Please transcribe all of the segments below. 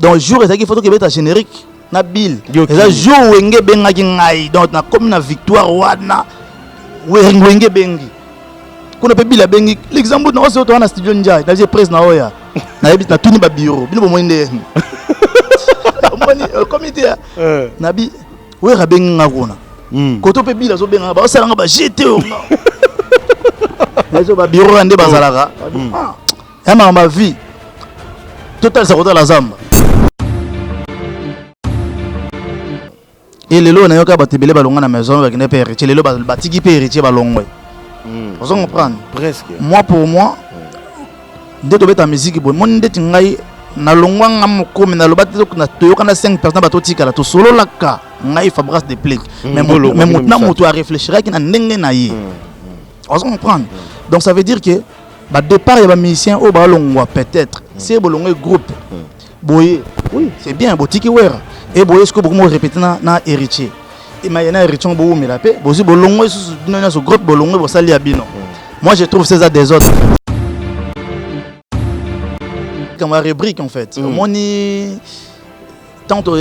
Donc jour ezalaki faut tokebeta générique na bill, eza jour Wenge ebengaki ngai. Donc nakomi na Victoire wana, Wenge ebengi kuna mpe, bill abengi l'exemple na oso towana studio njai nazie presse na oya nayebi natuni babureau bino bomoni nde omoni okomi te. Nabi Wera abengi nga kuna koto mpe bill azobenga, baosalanga ba gt nazo babureau wana nde bazalaka ya makambo ya vie, totalisa kotala zamba. E lelo nayoka bato ebele balongwa na maison, bakende mpe Héritier, lelo batiki mpe Héritier, balongwe. Ozo comprendre? Presque. Moi, pour moi, nde tobeta musique boye, moni ndeti ngai nalongwa nga moko, me naloba te toyoka na 5 personnes bato tikala tosololaka ngai Fabrice de Plique, mais moto na moto arefléchiraki na ndenge na ye. Ozo comprendre? Donc ça veut dire que badépart ya bamusicien oyo balongwa, peut-être se bolongwe groupe boye, oui, c'est bien, botiki Wera e boye sikoyo bokomi korépéter na Héritier, mais na Héritier bowumela mpe bozwi bolongwe susu bino nyonso groupe, bolongwe bosali ya bino. Moi, je trouve ça désordre comme rubrique en fait. Omoni ntango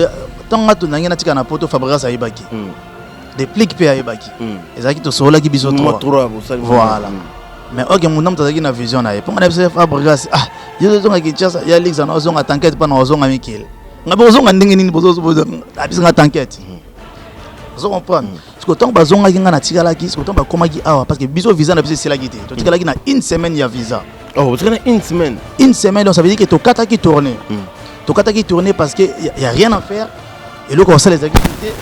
nga nangi natika na poto, Fabrice ayebaki, Déplique mpe ayebaki, ezalaki tosololaki biso trois. Voilà. Mais ok, moto na moto azalaki na vision na ye. Mpo nga na biso Fabrice, ah, yo ozonga Kinshasa ya Lixa na ozonga, t'inquiète mpa na ozonga mikili nga mpe ozonga ndenge nini abisi nga, t'inquiète. Ozo comprendre? Parce que ntango bazongaki, nga natikalaki. Parce que ntango bakomaki awa, parce que biso visa na biso esilaki te, totikalaki na une semaine ya visa. Oh, botikali na une semaine? Une semaine. Donc ça veut dire que tokataki tournée, tokataki tournée parce que y a rien à faire, eloko kosala ezalaki te.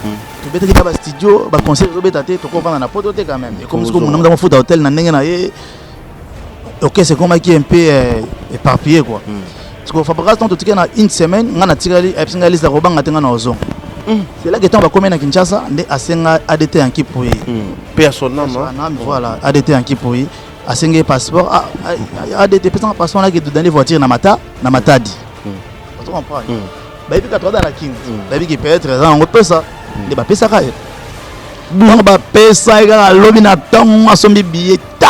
Tobetaki na bastudio, baconcert ezobeta te, tokovanda na poto te quand même. Ekomi sikoyo monamo mofuta hotel na ndenge na ye, orchestre ekomaki un peu éparpillé quoi. Parce que Fabrice, ntango totikali na une semaine, nga natikali, ayebisi ngai liste kobanga te, nga na ozonga. C'est là que ntango bakomi na Kinshasa nde asenga ADT Yanki po ye. Paix à son âme. Âme, voilà. ADT Yanki po ye asengi ye passeport. ADT pesanga passeport, naki dans les voitures na mata na Matadi. Ozo comprendre? Bayebi ka toza na Kini, bayebi ki peut-être eza yango pesa nde bapesaka ye. Ntango bapesa ye kaka, alobi na ntango asombi billet ta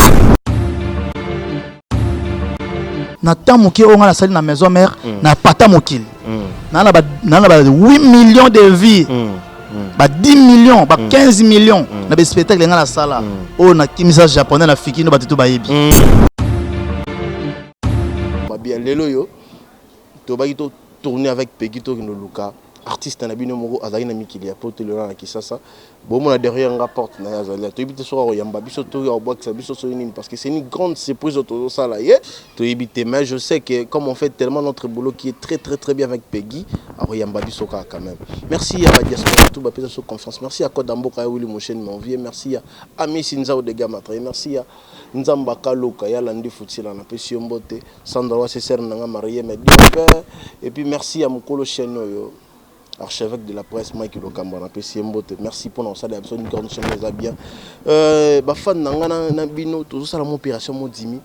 na temps moke oyo nga nasali na maison mère na pata mokili naa na ba 8 millions de vues, ba 10 millions, ba 15 millions na baspectacle nga nasala oyo nakimisa japonais na fikino, bato to bayebi. Babia lelo oyo tobaki tourner avec Peggy, tokende luka artiste na bino moko azalaki na mikili ya poto, lelo na Kisasa. Bomona derrière nga porte na ye, azali. Toyebi te soki akoyamba biso to akobwakisa biso soki nini, parce que c'est une grande surprise oyo tozosala ye, toyebi te. Mais je sais que comme on fait tellement notre boulot qui est très très très bien avec Peggy, akoyamba biso kaka quand même. Merci ya badiaspora tout bapesa biso confiance. Merci ya Code Mboka ya Willy Mosheni Monvie. Merci ya Amisi Nzao de Gamatre. Merci ya Nzamba Kaluka ya Landi Futila, napesi yo mbote. Sandra wa sesere nanga marié mais père. Et puis merci ya mokolo chaîne oyo, archevêque de la presse Mike Lokamba, napesi ye mbote. Merci mpona kosala ya biso une grande chaîne, eza bien. Bafan na nga na bino, tozosala mo opération mo dimi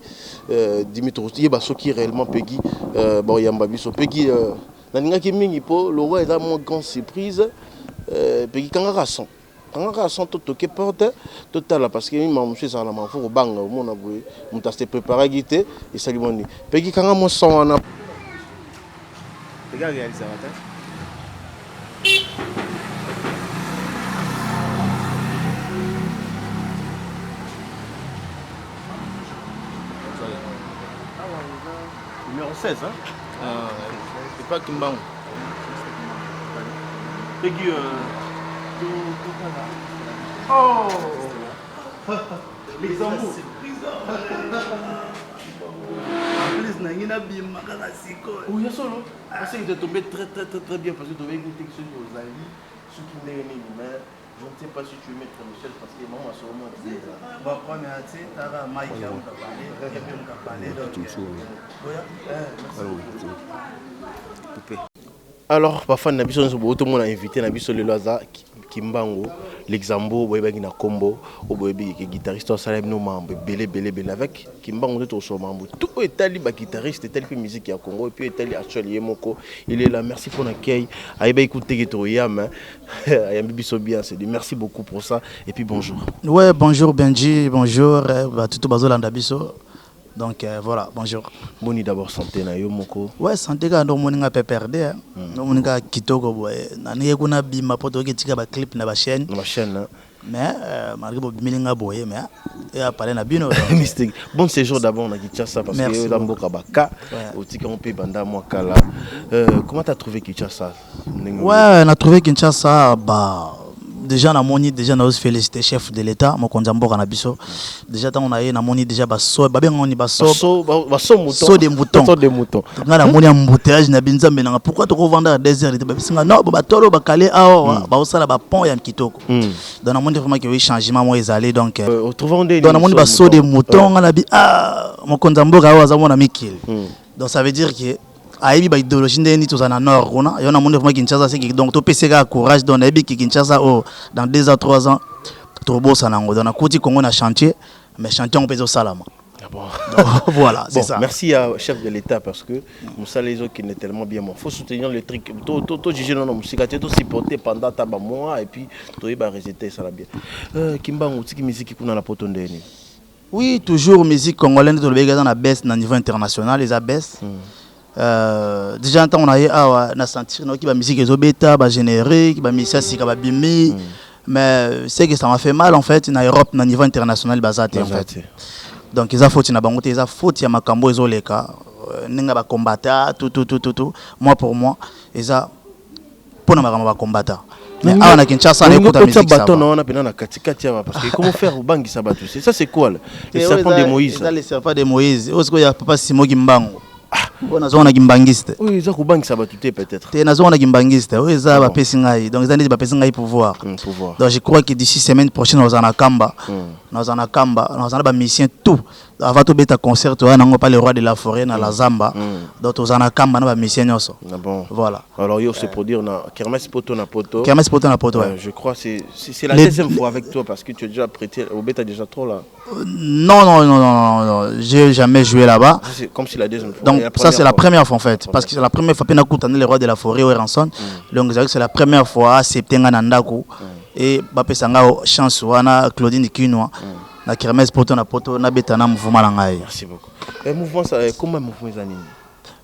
dimi, toyeba soki réellement Peggy baoyamba biso. Peggy, nalingaki mingi mpo le roi eza mo grande surprise. Peggy, kangaka son, kangaka son, totoke porte totala, parce que mama mosusu ezala na mafo kobanga, omona boye moto ase préparaki te, esali moni. Peggy, kanga mo son wana. Peggy aréalisaka te. Numéro 16, hein? C'est pas Kimbangu. Peggy, Oh! Les amours. En plus, nangi nabima kaka sikoyo. Oui, solo. Parce que tu es tombé très très très très bien, parce que tu avais écouté que soki ozali soki ndenge nini, mais je ne sais pas si tu es maître Michel, parce que maman seulement disait ça. Bon, premier ti tara Mike ya mukapale, epe mukapale, donc oya, merci. Alors bafan na biso nyonso, botomona invité na biso lelo aza Kimbangu Luxembourg. Boyebaki na nkombo oyo, boyebi ke guitariste asala bino mambo ebele ebele ebele. Avec Kimbangu nde tokosoma mambo tout oyo etali baguitariste, etali mpe musique ya Congo, et puis etali actuel ye moko. Il est là. Merci mpona kei ayebaki kuteke toyama, ayambi biso bien, c'est dit. Merci beaucoup pour ça et puis bonjour. Ouais, bonjour Benji, bonjour batutu bazolanda biso. Donc voilà, bonjour. Boni d'abord santé na yo moko? Ouais, santé kaka ndenge omoni nga PPRD, hein. Ndenge omoni kaka kitoko boye. Naningi kuna bima po toyoki tika ba clip na ba chaîne. Na ba chaîne, hein. Mais malgré bobimeli nga boye, mais eya palais na bino. Mystique. Bon séjour d'abord na Kinshasa parce que eza mboka baka. Otika mpe banda mwa kala. Comment t'as trouvé Kinshasa? Ouais, na trouvé Kinshasa, bah, déjà namoni, déjà na féliciter chef de l'État, mokonzi ya mboka na biso. Déjà ntango na ye, namoni déjà baso, babengaka ni baso baso mouton. Saut de mouton. Saut de mouton. Nga namoni embouteillage na binzambe nanga, pourquoi tokovanda ya 2 heures te? Babisinga non, bo batolo bakale awa, baosala bapont ya kitoko. Donc namoni vraiment que oui, changement moko ezali. Donc donc namoni basaut de mouton, nga na bi ah, mokonzi ya mboka oyo aza mona mikili. Donc ça veut dire que ayebi baidéologie ndenge nini tozala na nord kuna. Yo namoni vraiment Kinshasa seki, donc topesi kaka courage. Donc nayebi ke Kinshasa oyo, dans 2 ans, 3 ans, tobosana yango. Donc nakuti Congo na chantier, mais chantier yango mpe ezosalama. Ah bon. Donc, voilà, c'est bon, ça. Merci à chef de l'État parce que mosala ezokende tellement bien. Il faut soutenir le truc. To juger non musika te, to supporter pendant ta ba mois et puis toyeba résultat esala bien. Kimbangu, tiki musique kuna na poto ndeni? Oui, toujours musique congolaise nde tolobeki eza na baisse na niveau international, eza baisse. Déjà ntango na ye awa na sentir, nayoki bamusique ezobeta, bagénérique, bamisia sika babimi, mais c'est que ça m'a fait mal en fait. Na Europe, na niveau international, baza te en fait. Donc eza faute na bango te, eza faute ya makambo ezoleka, ndenge bakombata tout tout tout tout tout. Moi, pour moi, eza mpona makambo bakombata. Mais awa na Kinshasa, naekuta musique, ça baton na wana pena na katikati awa, parce que comment faire obangisa bato? C'est ça, c'est quoi là? Le serpent de Moïse. Eza le serpent de Moïse oyo sikoyo ya papa Simo Kimbangu, oyo nazonga na kimbangiste. Oyo eza kobangisa bato te peut-être? Te, nazonga na kimbangiste. Oyo eza bapesi ngai, donc eza neti bapesi ngai pouvoir. Pouvoir. Donc je crois que d'ici semaine prochaine, nazala na Kamba, nazala na Kamba, nazala na bamusicien tout avant tobeta concert toya nango pa le roi de la forêt na la zamba. Donc tozala na Kamba na bamusicien nyonso. Ah bon. Voilà. Alors yo se produire na kermesse poto na poto. Kermesse poto na poto, ouais. Je crois c'est la deuxième fois avec toi parce que tu as déjà prêté au bêta déjà trop là. Non, non, non, non, non, non. J'ai jamais joué là-bas. C'est comme si la deuxième fois. Donc Et la ça, c'est la fois. Première fois en fait, parce que c'est la première fois mpe nakutana le roi de la forêt Werrason. Donc ezalaki, c'est la première fois accepte nga na ndako et bapesa nga chance wana, Claudine Kinwa, na kermesse poto na poto, nabeta na mouvement na ngai. Merci beaucoup. Mouvement ça, comment mouvement eza nini?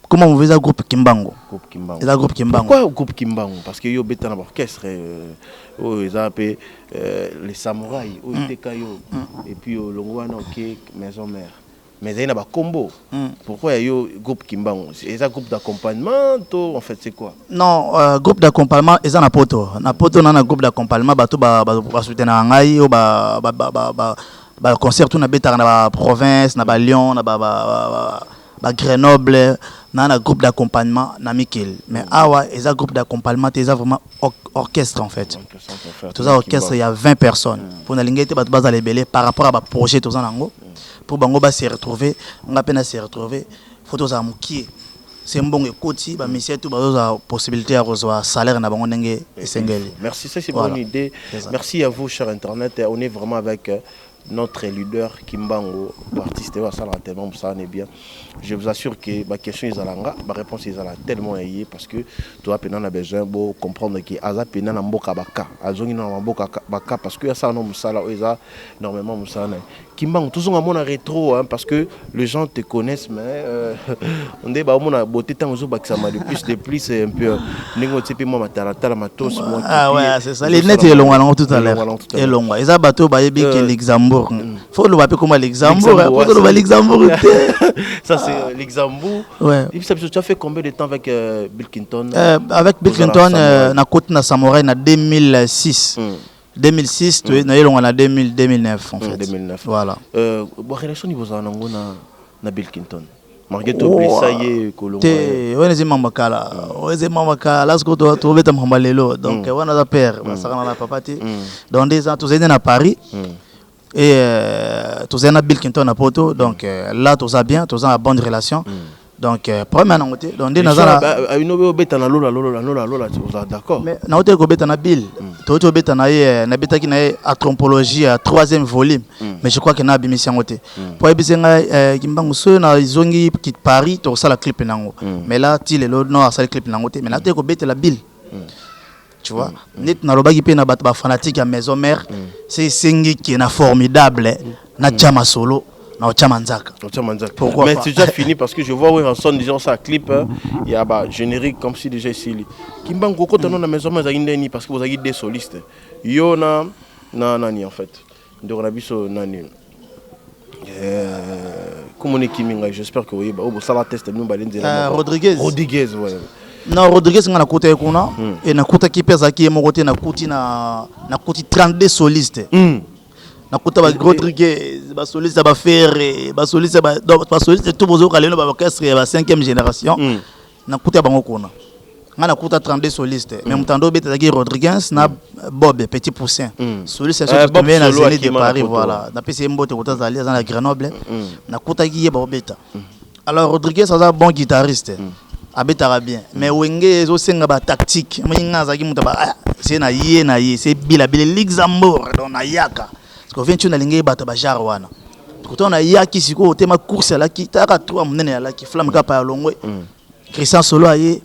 Comment mouvement eza groupe Kimbangu. Groupe Kimbangu. Eza groupe Kimbangu. Pourquoi groupe Kimbangu? Parce que yo beta na orchestre oyo eza mpe les samouraïs oyo eteka yo et puis olongo wana oke maison mère, mais ezali na bakombo. Pourquoi ya yo groupe Kimbangu? Eza groupe d'accompagnement to en fait c'est quoi? Non, groupe d'accompagnement eza na poto. Na poto na groupe d'accompagnement, bato basoutenaka ngai oyo baconcert tout nabetaka na baprovince, na baLyon, na baGrenoble, na groupe d'accompagnement na mikili. Mais awa eza groupe d'accompagnement te, eza vraiment orchestre en fait. Toza orchestre ya 20 personnes mpo nalingi ete bato bazala ebele par rapport à baprojet toza nango, mpo bango base retrouver, nga mpe na se retrouver. Faut tozala mokie se mbongo ekoti, bamusicien tout bazozwa possibilité ya kozwa salaire na bango ndenge esengeli. Merci, ça c'est Voilà. bonne idée. C'est ça. Merci à vous, cher internet. On est vraiment avec notre leader Kimbangu, artiste ça tellement ça est bien. Je vous assure que ma question ezalanga, ma réponse ezala tellement ayé parce que toi pena na besoin bo comprendre que aza pena na mboka baka. Azongi na mboka baka parce que ça non musala eza normalement musala na. Kimbangu, toujours mon rétro, hein, parce que les gens te connaissent, mais on est ba mona beauté tant zo bakisama de plus c'est un peu ndenge otie pe mwa matalatala matos mwa. Ah ouais, c'est ça, les net elongwa nango tout à l'heure. Elongwa, eza bato bayebi ke Luxembourg, faut loba mpe koma Luxembourg, faut toloba Luxembourg te. Ça c'est Luxembourg. Ouais. Et puis ça, tu as fait combien de temps avec Bill Clinton? Avec Bill Clinton, na koti na Samouraï na 2006. 2006, na elongwa na 2000, 2009 en fait. 2009. Voilà. Bon, relation niveau za nango na Bill Clinton malgré tout blessa ye kolongo? Te, wana eza mamba kala, oyo eza mamba kala. Sikoyo tobeta makambo ya lelo. Donc wana aza père, basakana na papa te. Donc nde eza tozali nde na Paris et tozali na Bill Clinton na poto. Donc là toza bien, toza na bonne relation. Donc problème ya nango te. Donc nde naza na Ino obeta na lola lola lola lola, oza d'accord? Mais nauti kobeta na Bill, touti kobeta na ye, nabetaki na ye anthropologie ya troisième volume, mais je crois que na abimisi yango te po ayebisi ngai: "Kimbangu, soki nazongi Paris, tokosala clip nango." Mais là ti lelo no asali clip nango te. Mais nauti kobetela Bill, tu vois, neti nalobaki mpe na bato bafanatique ya maison mère, se esengi ke na formidable natia masolo. Na otya manzaka. Otya manzaka. Pourquoi Mais pas? C'est déjà fini parce que je vois Werrason déjà ça clip, hein, il y a bah, générique comme si déjà ici. Kimbangu kokota no na maison mais azalaki ndeni parce que bozalaki deux solistes. Yo na nani en fait. Ndeko na biso nani. Comment on est Kiminga, j'espère que oui, bah, oh, ça test nous balenzela. Rodriguez. Rodriguez, ouais. Non, Rodriguez, nga nakuta ye kuna e nakutaki mpe azalaki ye moko te. Nakuti na nakuti 32 soliste. Nakuta ba Rodriguez, basoliste ya baFerre, basoliste donc basoliste tout bozoyoka lelo, baorchestre ya ba 5e génération. Nakuta bango kuna. Nga nakuta 32 soliste, mais moto ando obeta ezalaki Rodriguez na Bob Petit Poussin. Soliste Bob tombe na Solo Zénith de akima na Paris. poto. Voilà, napesi ye mbote kota azali, aza na Grenoble. Nakutaki ye baobeta. Alors Rodriguez aza bon guitariste, abetaka bien, mais Wenge ezosenga batactique. Omoni, nga azalaki moto ah, se na ye na ye se bilabile Luxembourg. Donc nayaka parce que oventi nalingi bato bajare wana. Koto nayaki sikoyo otema course alaki talaka trou monene alaki flamme kapa ya longwe. Christian Solo aye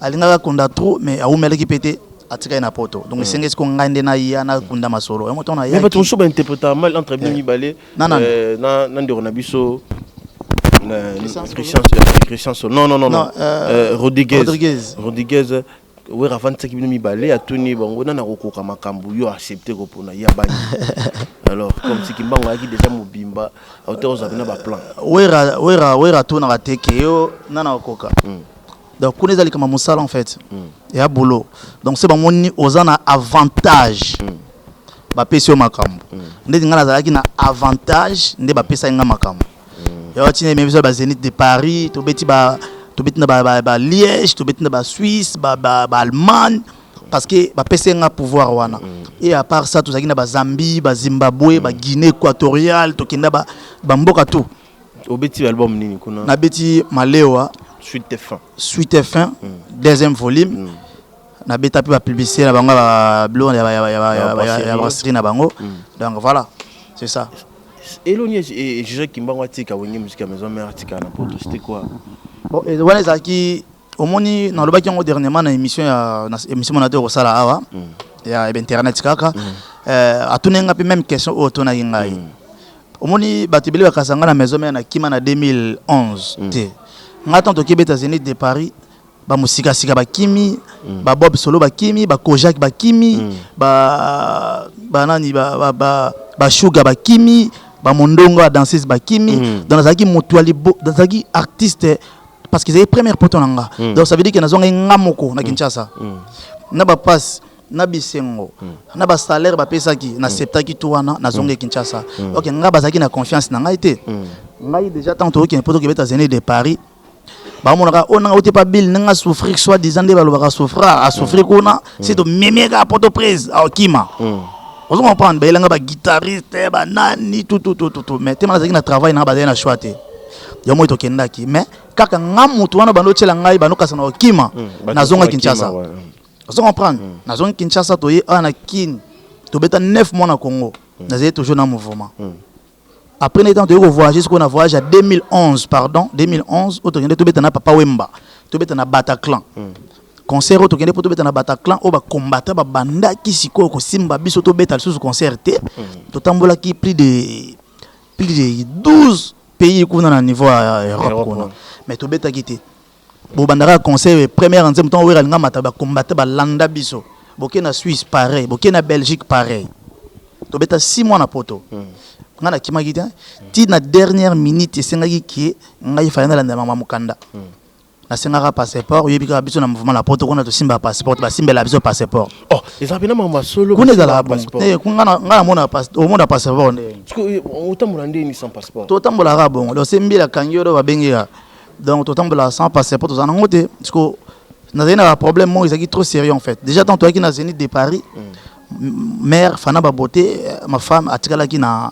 alingaka kunda trop, mais awumelaki mpe te, atikali na poto. Donc esenge sikoyo ngai nde naya nakunda masolo yango ntango Mais bato nayaki. mosusu bainterprétaka mal entre bino mibale. Na nani? Na ndeko na biso Christian Solo? Christian Solo. Non, non, non, non. Non, Rodriguez. Rodriguez. Rodriguez, Wera avandisaki bino mibale, atuni bango nani akokoka makambo yo accepte kopona ya bani. Alors comme si Kimbangu ayaki déjà mobimba, auteur ozala na baplan. Wera atunaka te ke yo nana okoka. Donc kuna eza likambo ya mosala en fait, eya boulot. Donc se bamoni oza na avantage, bapesi yo makambo. Ndeti ngai nazalaki na avantage nde bapesaki nga makambo ya ntina ememi biso bazénith de Paris. Tobeti ba tobeti na ba Liège, tobeti na baSuisse, baAllemagne, parce que bapesi nga pouvoir wana. Et à part ça, tozalaki na baZambie, baZimbabwe, baGuinée équatoriale, tokenda bamboka tout. Obeti album nini kuna? Nabeti Malewa. Suite et fin. Suite et fin, deuxième volume. Nabeta mpe bapublicité na bango ya babilo ya brasserie na bango. Donc voilà, c'est ça. Eloni José Kimbangu atika Wenge Musique ya Maison Mère, atika na poto, c'était quoi? Bon, wana ezalaki, omoni, nalobaki yango dernièrement na émission ya na émission mona te kosala awa ya internet kaka. Atuni nga mpe même question oyo otunaki ngai. Omoni, bato ebele bakasa nga na Maison Mère na kima na 2011 te. Nga ntango tokebeta Zénith de Paris, bamosikasika bakimi, baBob Solo bakimi, baKojak bakimi, ba banani, baShuga bakimi, bamondongo ya danseuse bakimi. Donc nazalaki moto ya libo, nazalaki artiste parce que ezalaki première poto na nga. Donc ça veut dire que nazongai nga moko na Kinshasa na bapasse na bisengo na basalaire bapesaki, naseptaki to wana nazongai Kinshasa. Ok, nga bazalaki na confiance na ngai te. Ngai déjà ntango tokokende mpo tokebeta Zénith de Paris, bamonaka oyo nanga ote pa bile ndenge asouffrir, soit disant nde balobaka souffrir, asouffrir kuna si tomemi kaka poto prise aokima. Ozo comprendre, bayelanga baguitariste, banani, tututututu, mais te, nazalaki na travail nanga, bazali na choix te. Yo moi tokendaki, mais kaka nga mutu wana bando otyela ngai bandokasa na okima. Nazonga Kinshasa, ozo comprendre, nazongi Kinshasa, toye awa na Kine, tobeta 9 mois na Congo, nazali toujours na mouvement. Après na ntango toyei kovoyage sikoyo na voyage ya 2011, pardon, 2011 oyo tokende tobeta na Papa Wemba, tobeta na Bataclan. Concert oyo tokende mpo tobeta na Bataclan oyo, bakombata babandaki sikoyo kosimba biso tobeta lisusu concert te. Totambolaki plus de 12 pays kuna na niveau ya Europe kuna, mais tobetaki te. Bobandaka concert première nzembo, ntango Wera alinga mata, bakombata balanda biso. Boke na Suisse pareil, boke na Belgique pareil. Tobeta 6 mois na poto. Ngai nakimaki te ti na dernière minute. Esengaki ke ngai fallait nalanda mama mokanda, nasengaka passeport. Oyebi kaka biso na mouvement na poto kuna, tosimbaka passeport, basimbela biso passeport. Oh, eza mpena makambo ya solo? Kuna ezalaka bongo te. Ngai namona omona passeport nde. Otambola ndeni sans passeport? Totambolaka bongo. Donc se mbila akangi yo, do babengi ka. Donc totambolaka sans passeport, tozala nango te. Parce que nazali na baproblème moko ezalaki trop sérieux en fait. Déjà tant toyaki na Zénith de Paris, mère Fana Babote, ma femme, atikalaki na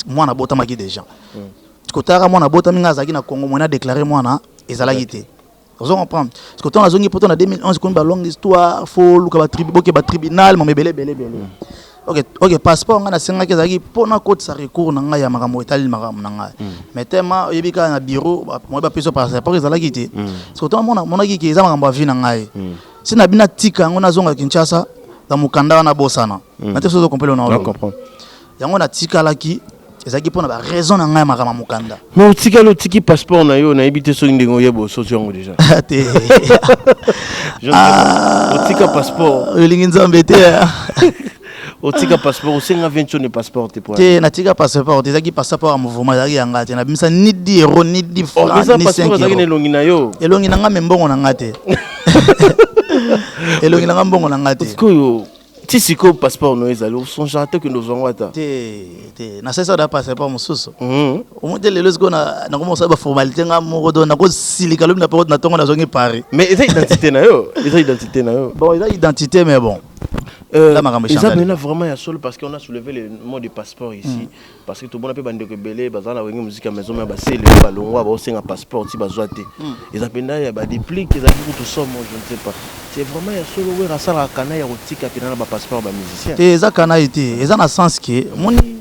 mwana abotamaki déjà. Kotaka mwana abotami, ngai azalaki na Congo, mwana déclaré mwana ezalaki te. Ozo comprendre, parce que ntango nazongi poto na 2011, komi balongue histoire, fo luka boke batribunal, mama ebele ebele ebele. Ok, passeport ngai nasengaki ezalaki mpona kotisa recours na ngai ya makambo etali makambo na ngai. Mais tema oyebi kaka na bureau moye bapesa passeport ezalaki te. Parce que ntango monaki ke eza makambo ya vie na ngai, si na bino atika yango, nazonga Kinshasa na mokanda wana bosana na te. Sozo comprendre na yango, natikalaki. Ezalaki mpo na baraison na ngai ya makambo ya mokanda. Mais otikali, otiki passeport na yo, nayebi te soki ndenge oyeba osoti yango déjà. Te. Je ne sais pas. Otika passeport. Olingi Nzambe te. Otika passeport, osenga 20 passeport te po Te, natika passeport te. Ezalaki passeport ya mouvement, ezalaki yanga te. Nabimisa ni 10 euro, ni 10 francs, eza ni passeport 5 ezalaki na euro. Elongi na yo. Elongi na nga, me mbongo na nga te. Elongi na nga, mbongo na nga te. Sikoyo, ti sikoyo passeport no ezali, osongeaka te okende ozwango ata? Te, te, nasalisa da passeport mosusu. Omoi te, lelo sikoyo nakoma kosala baformalité nga moko, donc nakosilika lobi na poko na ntongo nazongi Paris. Mais eza identité na yo, eza identité na yo. Bon, eza identité, mais bon. Là, makambo Eza echangani. Maintenant vraiment ya solo, parce qu'on a soulevé le mot de passeport ici, parce que tobona mpe bandeko ebele baza na Wenge Musique ya Maison Mère, basele balongwa, baosenga passeport, ti bazwa te. Eza mpenza ya badéplique, ezalaki kutu somo, je ne sais pas, c'est vraiment ya solo, Wera asalaka kana ya kotika mpena na bapasseport ya bamusicien? Te, eza kana ye te. Eza na sens ke omoni,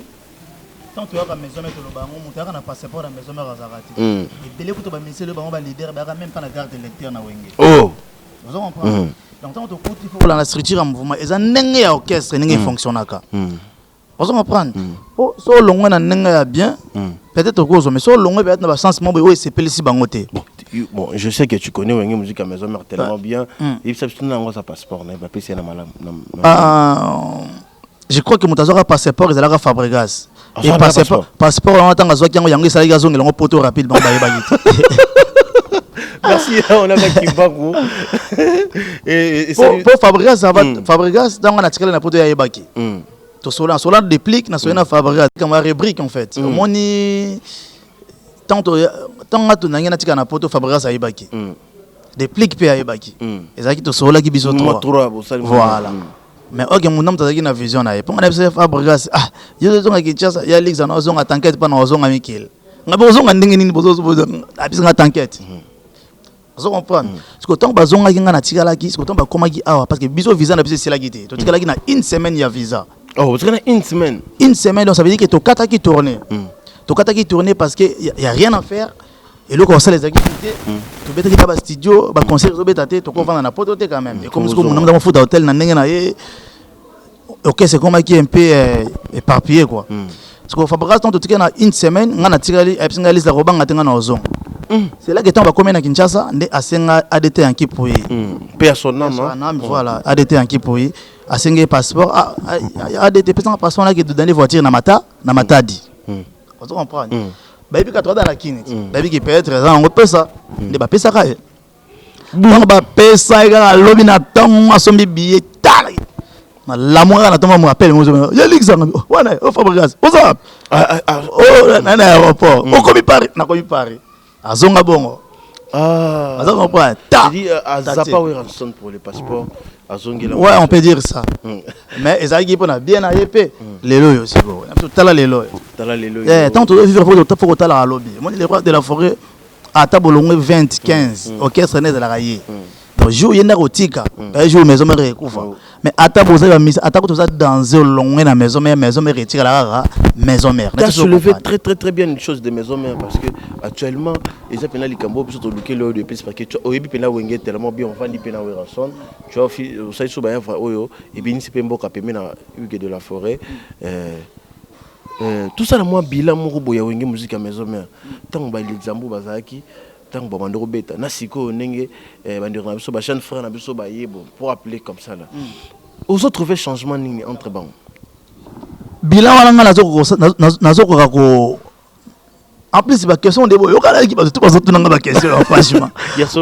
tant toyaka Maison Mère, toloba yango, moto ayaka na passeport ya Maison Mère azalaka te. Ebele kutu bamusicien oyo bango baleader bayaka même pas na carte électeur na Wenge. Oh. Ozo comprendre? Donc ntango tokuti, faut kolanda structure ya mouvement, eza ndenge ya orchestre, ndenge efonctionnaka. Ozo comprendre? Po so olongwe na ndenge ya bien, peut-être okozwa, mais so olongwe peut-être na basens moko boye oyo esepelisi bango te. Bon, bon, je sais que tu connais Wenge Musique à Maison Mère tellement bien. Et ça, tu n'as pas passeport, n'a pas payé na malam. Ah, je crois que moto azwaka passeport ezalaka Fabregas. Azwaka Et passeport, passeport. Passeport wana, ntango azwaki yango, yango esalaki azongela yango poto rapide, bango bayebaki te. Merci, on a Kimbangu. Et salut. Po Fabregas ava Fabregas, ntango natikali na poto, yayebaki. Tosola, nasola Déplique, nasola na Fabregas kama rubrique. En fait, omoni, ntango nga nangi natika na poto, Fabregas ayebaki, Déplique mpe ayebaki. Ezalaki tosololaki biso Moi, trois. trois, bon, salut. Voilà. Mais ok, mundu moto azalaki na vision na ye, mpo nga na biso Fabregas: "Ah, yo ozonga Kinshasa ya lixa na ozonga, t'inquiète pas, na ozonga mikili." Nga mpe ozonga ndenge nini? Abisi nga: "T'inquiète." Ozo comprendre? Parce que ntango bazongaki, nga natikalaki. Siko ntango bakomaki awa, parce que biso visa na biso esilaki te, totikalaki na une semaine ya visa. Oh, vous avez une semaine. Une semaine. Donc ça veut dire que tokataki tournée, tokataki tournée parce que y a rien à faire. Eloko kosala ezalaki te. Tobetaki na bastudio, baconcert ezobeta te, tokovanda na poto te quand même. Ekomi siko mona mofuta hotel na ndenge na ye, orchestre ekomaki un peu éparpillé quoi. Parce que Fabregas, ntango totikali na une semaine, nga natikali, ayebisi ngai liste kobanga te, nga na ozonga. C'est là que ntango bakomi na Kinshasa nde asenga ADT Yanki po ye. Paix à son âme, hein. Âme, voilà, ADT Yanki po ye asengi ye passeport. Ah, ah, ADT pesanga passeport, naki dodani voiture na mata na Matadi. Ozo comprendre? Bayebi ka toza na kini ti, bayebi ki peut-être eza yango pesa nde bapesaka ye. Ntango bapesa ye kaka, alobi na ntongo asombi billet, tala malamu kaka na ntongo, mo appel mo ye likisanga wana: "O Fabregas, oza wapi?" Ah, ah, ah. "O na aéroport." "Okomi Paris?" "Nakomi Paris." Azonga bongo. Ah. Aza comprendre ta. C'est-à-dire, Azapa Werrason pour le passeport. Azongela. Ouais, on peut dire ça. Mais ezalaki mpo na bien na ye mpe lelo oyo sikoyo na biso, tala lelo oyo. Tala lelo. Eh, tant tozovivre, faut kotalaka lobi. Omoni, le roi de la forêt, ata bolongwe 20 15, orchestre ne ezalaka ye. Donc jour ye ndako otika, jour Maison Mère ekufa. Mais ata bozali bamisi, ata ko toza danse, olongwe na Maison Mère, Maison Mère etikala kaka Maison Mère. Tu as soulevé très très très bien une chose de Maison Mère, parce que actuellement eza pena likambo biso toluki lelo de plus, parce que oyebi pena Wenge tellement bien, ovandi pena Werrason, tu vois, osali so baya oyo ebinisi mpe mboka pembe na Hugue de la Forêt, tout ça na mwa bilan moko boye ya Wenge Musique ya Maison Mère, ntango balexambo bazalaki, ntango babanda kobeta, na sikoyo ndenge bandeko na biso, bajeune frère na biso bayebo, pour appeler comme ça là, ozo trouver changement nini entre bango? Bilan wana, ngai nazokoka ko, en plus baquestion nde boyokanaki, bato to bazotunanga baquestion, franchement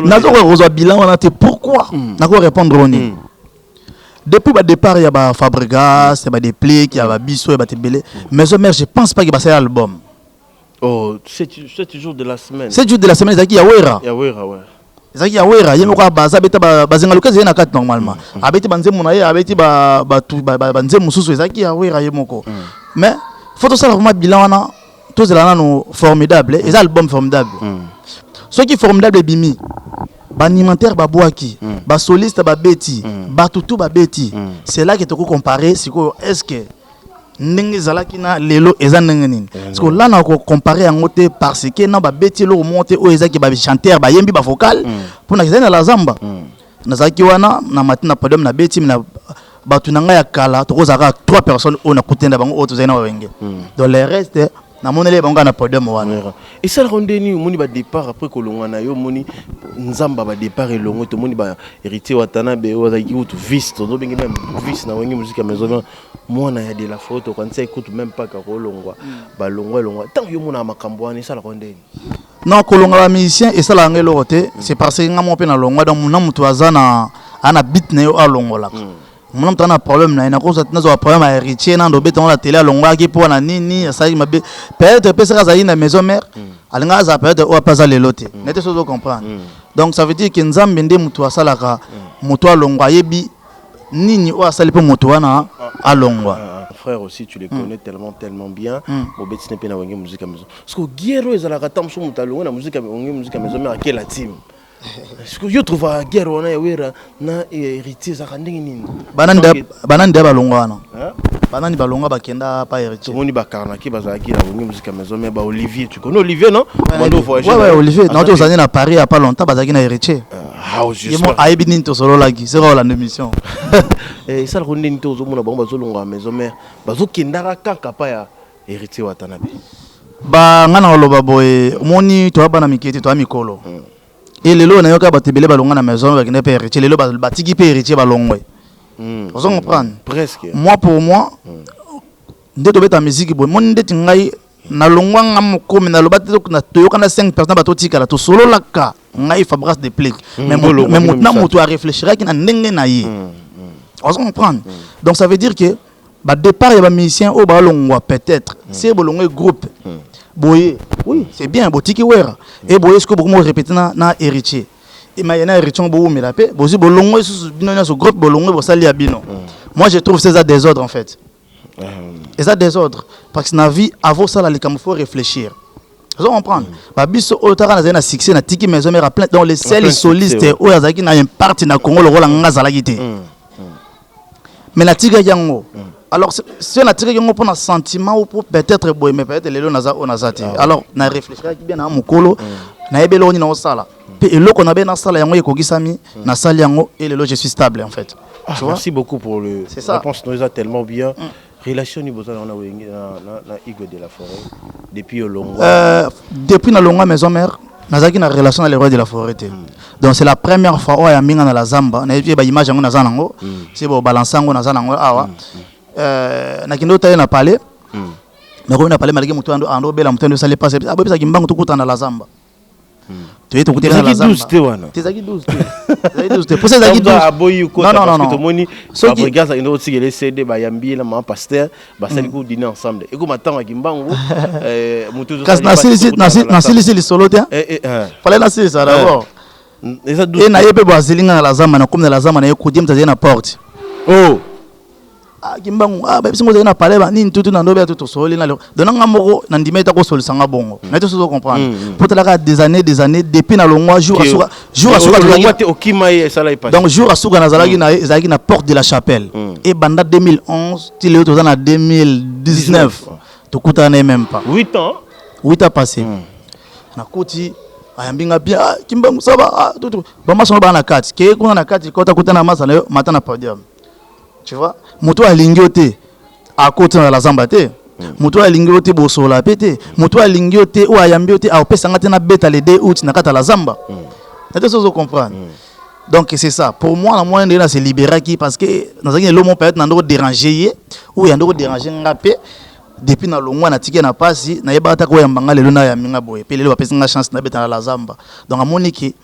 nazokoka kozwa bilan wana te. Pourquoi? Nako répondre oni, depuis badépart ya baFabregas, ya baDéplique, ya babiso, ya bato ebele, Maison Mère, je pense pas ke basali album. Oh, 7 jours de la semaine. 7 jours de la semaine ezalaki ya Wera. Ya Wera, ouais. Ezalaki ya Wera ye moko abaza, abeta bazenga luka, ezali na kati. Normalement abeti banzembo na ye, abeti banzembo mosusu, ezalaki ya Wera ye moko. Mais faut tosala vraiment bilan wana, tozela nano Formidable. Eza album Formidable. Soki Formidable ebimi, baanimateur babwaki, basoliste babeti, bato tu babeti, c'est là que tokocompare sikoyo, est ce que ndenge ezalaki na lelo eza ndenge nini? Parce que la na kocompare yango te, parce que na babeti eloko moko te oyo ezaki bachanteur bayembi bavocal mpona ezali na la zamba. Nazalaki wana na mati na podium, nabeti na bato na ngai ya kala, tokozala kaka trois personnes oyo nakutani na bango oyo tozali na Wenge. Donc le reste Namoneli bango kaka na podium wana. Esalaka ndeni omoni badépart après kolongwa na yo, omoni nzambe badépart elongo, tomoni bahéritier Watanabe oyo azalaki kutu vice, tozobenge même vice na Wenge Musica Maison Mère, mwana ya de la forêt, tokanisa ekutu même pas kolongwa, balongwa elongwa. Ntango yo omonaka makambo wana, esalaka ndeni? Non, kolonga bamusicien esalaka nga eloko te. C'est parce que nga moko mpe nalongwa. Donc na moto aza na aa na bit na ye oyo alongolaka, mona moto aza na problème na ye, nakozwa nazwa problème ya héritier nando obeta ngo na télé, alongwaki mpo na nini, asalaki mabe. Peut-être mpe soki azalaki na Maison Mère, alingaka azala peut-être oyo ape aza lelo te. Nete soki ozocomprendre, donc ça veut dire que Nzambe nde moto asalaka moto alongwa, ayebi nini oyo asali mpo moto wana alongwa. Ah, frère aussi, tu les connais tellement, tellement bien. Obeti mpe na Wenge Musica Maison, parce que guerre oyo ezalaka ta mosu, moto alongwe na musique, Wenge Musica Maison Mère, akela team. Parce que yo trouvaka guerre wana ya Wera na héritier ezalaka ndenge nini? Banani nde balongwa wana? Banani balongwa bakenda pa héritier? Tomoni bakarnaki bazalaki na Wenge Musica Maison, mais baolivier, tu connais Olivier, non? Bando voyager. Ouais, Olivier naoti ozali na Paris ya pas longtemps, bazalaki na héritier. Ah, ye mo ayebi nini tosololaki soki olanda émission. Esalaka ndeni te ozomona bango bazolongwa Maison Mère, bazokendaka kaka pa ya héritier Watanabe? Ba nga na koloba boye, omoni, toya bana mike te, toya mikolo. E lelo nayoka bato ebele balongwa na maison, bakende mpe héritier. Lelo batiki mpe héritier, balongwe. Ozo comprendre? Presque. Moi, pour moi, nde tobeta musique boye, moni ndeti ngai nalongwa nga moko, mais naloba te. Toyoka na 5 personnes, bato otikala, tosololaka ngai Fabrice de Plique, mais Bolongwa moto na moto arefléchiraki na ndenge na ye. Ozo comprendre? Donc ça veut dire que badépart ya bamusicien oyo balongwa, peut-être se bolongwa groupe boye, oui, c'est bien, botiki Wera e boye, sikoyo bokomi répéter na héritier emaye na héritier ngo bowumela mpe bozwi bolongwe lisusu bino nyonso groupe, bolongwe, bosali ya bino. Moi, je trouve c'est eza désordre en fait, eza désordre, parce que na vie, avant osala likambo, faut réfléchir. Ozo comprendre? Babiso oyo taka nazali na succès, natiki Maison Mère plein, donc le seul plein soliste succès, oyo azalaki na impact na Congo lokola nga azalaki te, mais natikaki yango. Alors so natikaki yango mpona sentiment ou pour peut-être boye, mais peut-être lelo naza oyo naza te. Alors na réfléchiraki bien na mokolo, nayebi eloko nini naosala, mpe eloko na be nasala yango ekokisami, nasali yango et lelo je suis stable en fait. Ah, Tu vois? Merci beaucoup pour le C'est ça. réponse nous a tellement bien. Relation ni besoin na Wenge na Igwe de la forêt depuis olongwa? Depuis nalongwa Maison Mère, nazalaki na relation na le roi de la forêt te. Donc c'est la première fois oyo ayambi nga na la zamba. Nayebi baimage yango naza nango, se bobalanse yango, naza nango awa. Nakende otali na palais, nakomi na palais, malaki moto ando obela, moto ando osali pasi, aboyebisaki mbango tokutana na la zamba. Toye tokutana na la Ezalaki zamba. 12 te wana? Te, ezalaki 12 te, ezalaki 12 te, posa ezalaki 12. Aboyi Non, non, non, non. Tomoni Fabregas akende kotikela CD, bayambi ye na mama pasteur, basali ko dîner ensemble, ekoma ntango ya Kimbangu, moto Kasi nasilisi lisolo te, fallait nasilisa d'abord. Eza e na ye mpe bo azeli nga na la zamba. Nakomi na la zamba, na ye kudi moto azali na porte. Oh. Ah, Kimbangu, ah, bayebisi ngo ozali na palais banini tutu na ndobe ya tu tosoli na lelo. Donc nanga moko na ndima eta kosolisa nga bongo na te sozo comprendre po talaka des années, des années depuis na longwa, jour asuka, jour asuka tozalaki te, okima ye, esala ye pasi. Donc jour asuka nazalaki na ye ezalaki na porte de la chapelle. E banda 2011 ti lelo toza na 2019, tokutana na ye même pas. 8 ans. 8 ans passé. Nakoti, ayambi nga bien: ah, Kimbangu, ça va? Ah, tutu bamasa ngo baa na kati, keye kuna na kati, kota kuta na masa na yo, mata na podium. Tu vois, moto alingi yo te akoti na la zamba te, moto oyo alingi yo te bosola mpe te, moto oyo alingi yo te, oyo ayambi yo te, aopesanga te nabeta le 2 août na kati ya la zamba na te. Sozo comprendre? Donc c'est ça pour moi. Na mwana ndenge na se libéraki, parce que nazalaki na eloko moko peut-être na ndoko déranger ye, oyo ya ndoko déranger nga mpe depuis na longwa, natiki ye na pasi. Nayebaka taka oyamba nga lelo, nayambi nga boye mpe lelo bapesi nga chance nabeta na la zamba. Donc amoni ke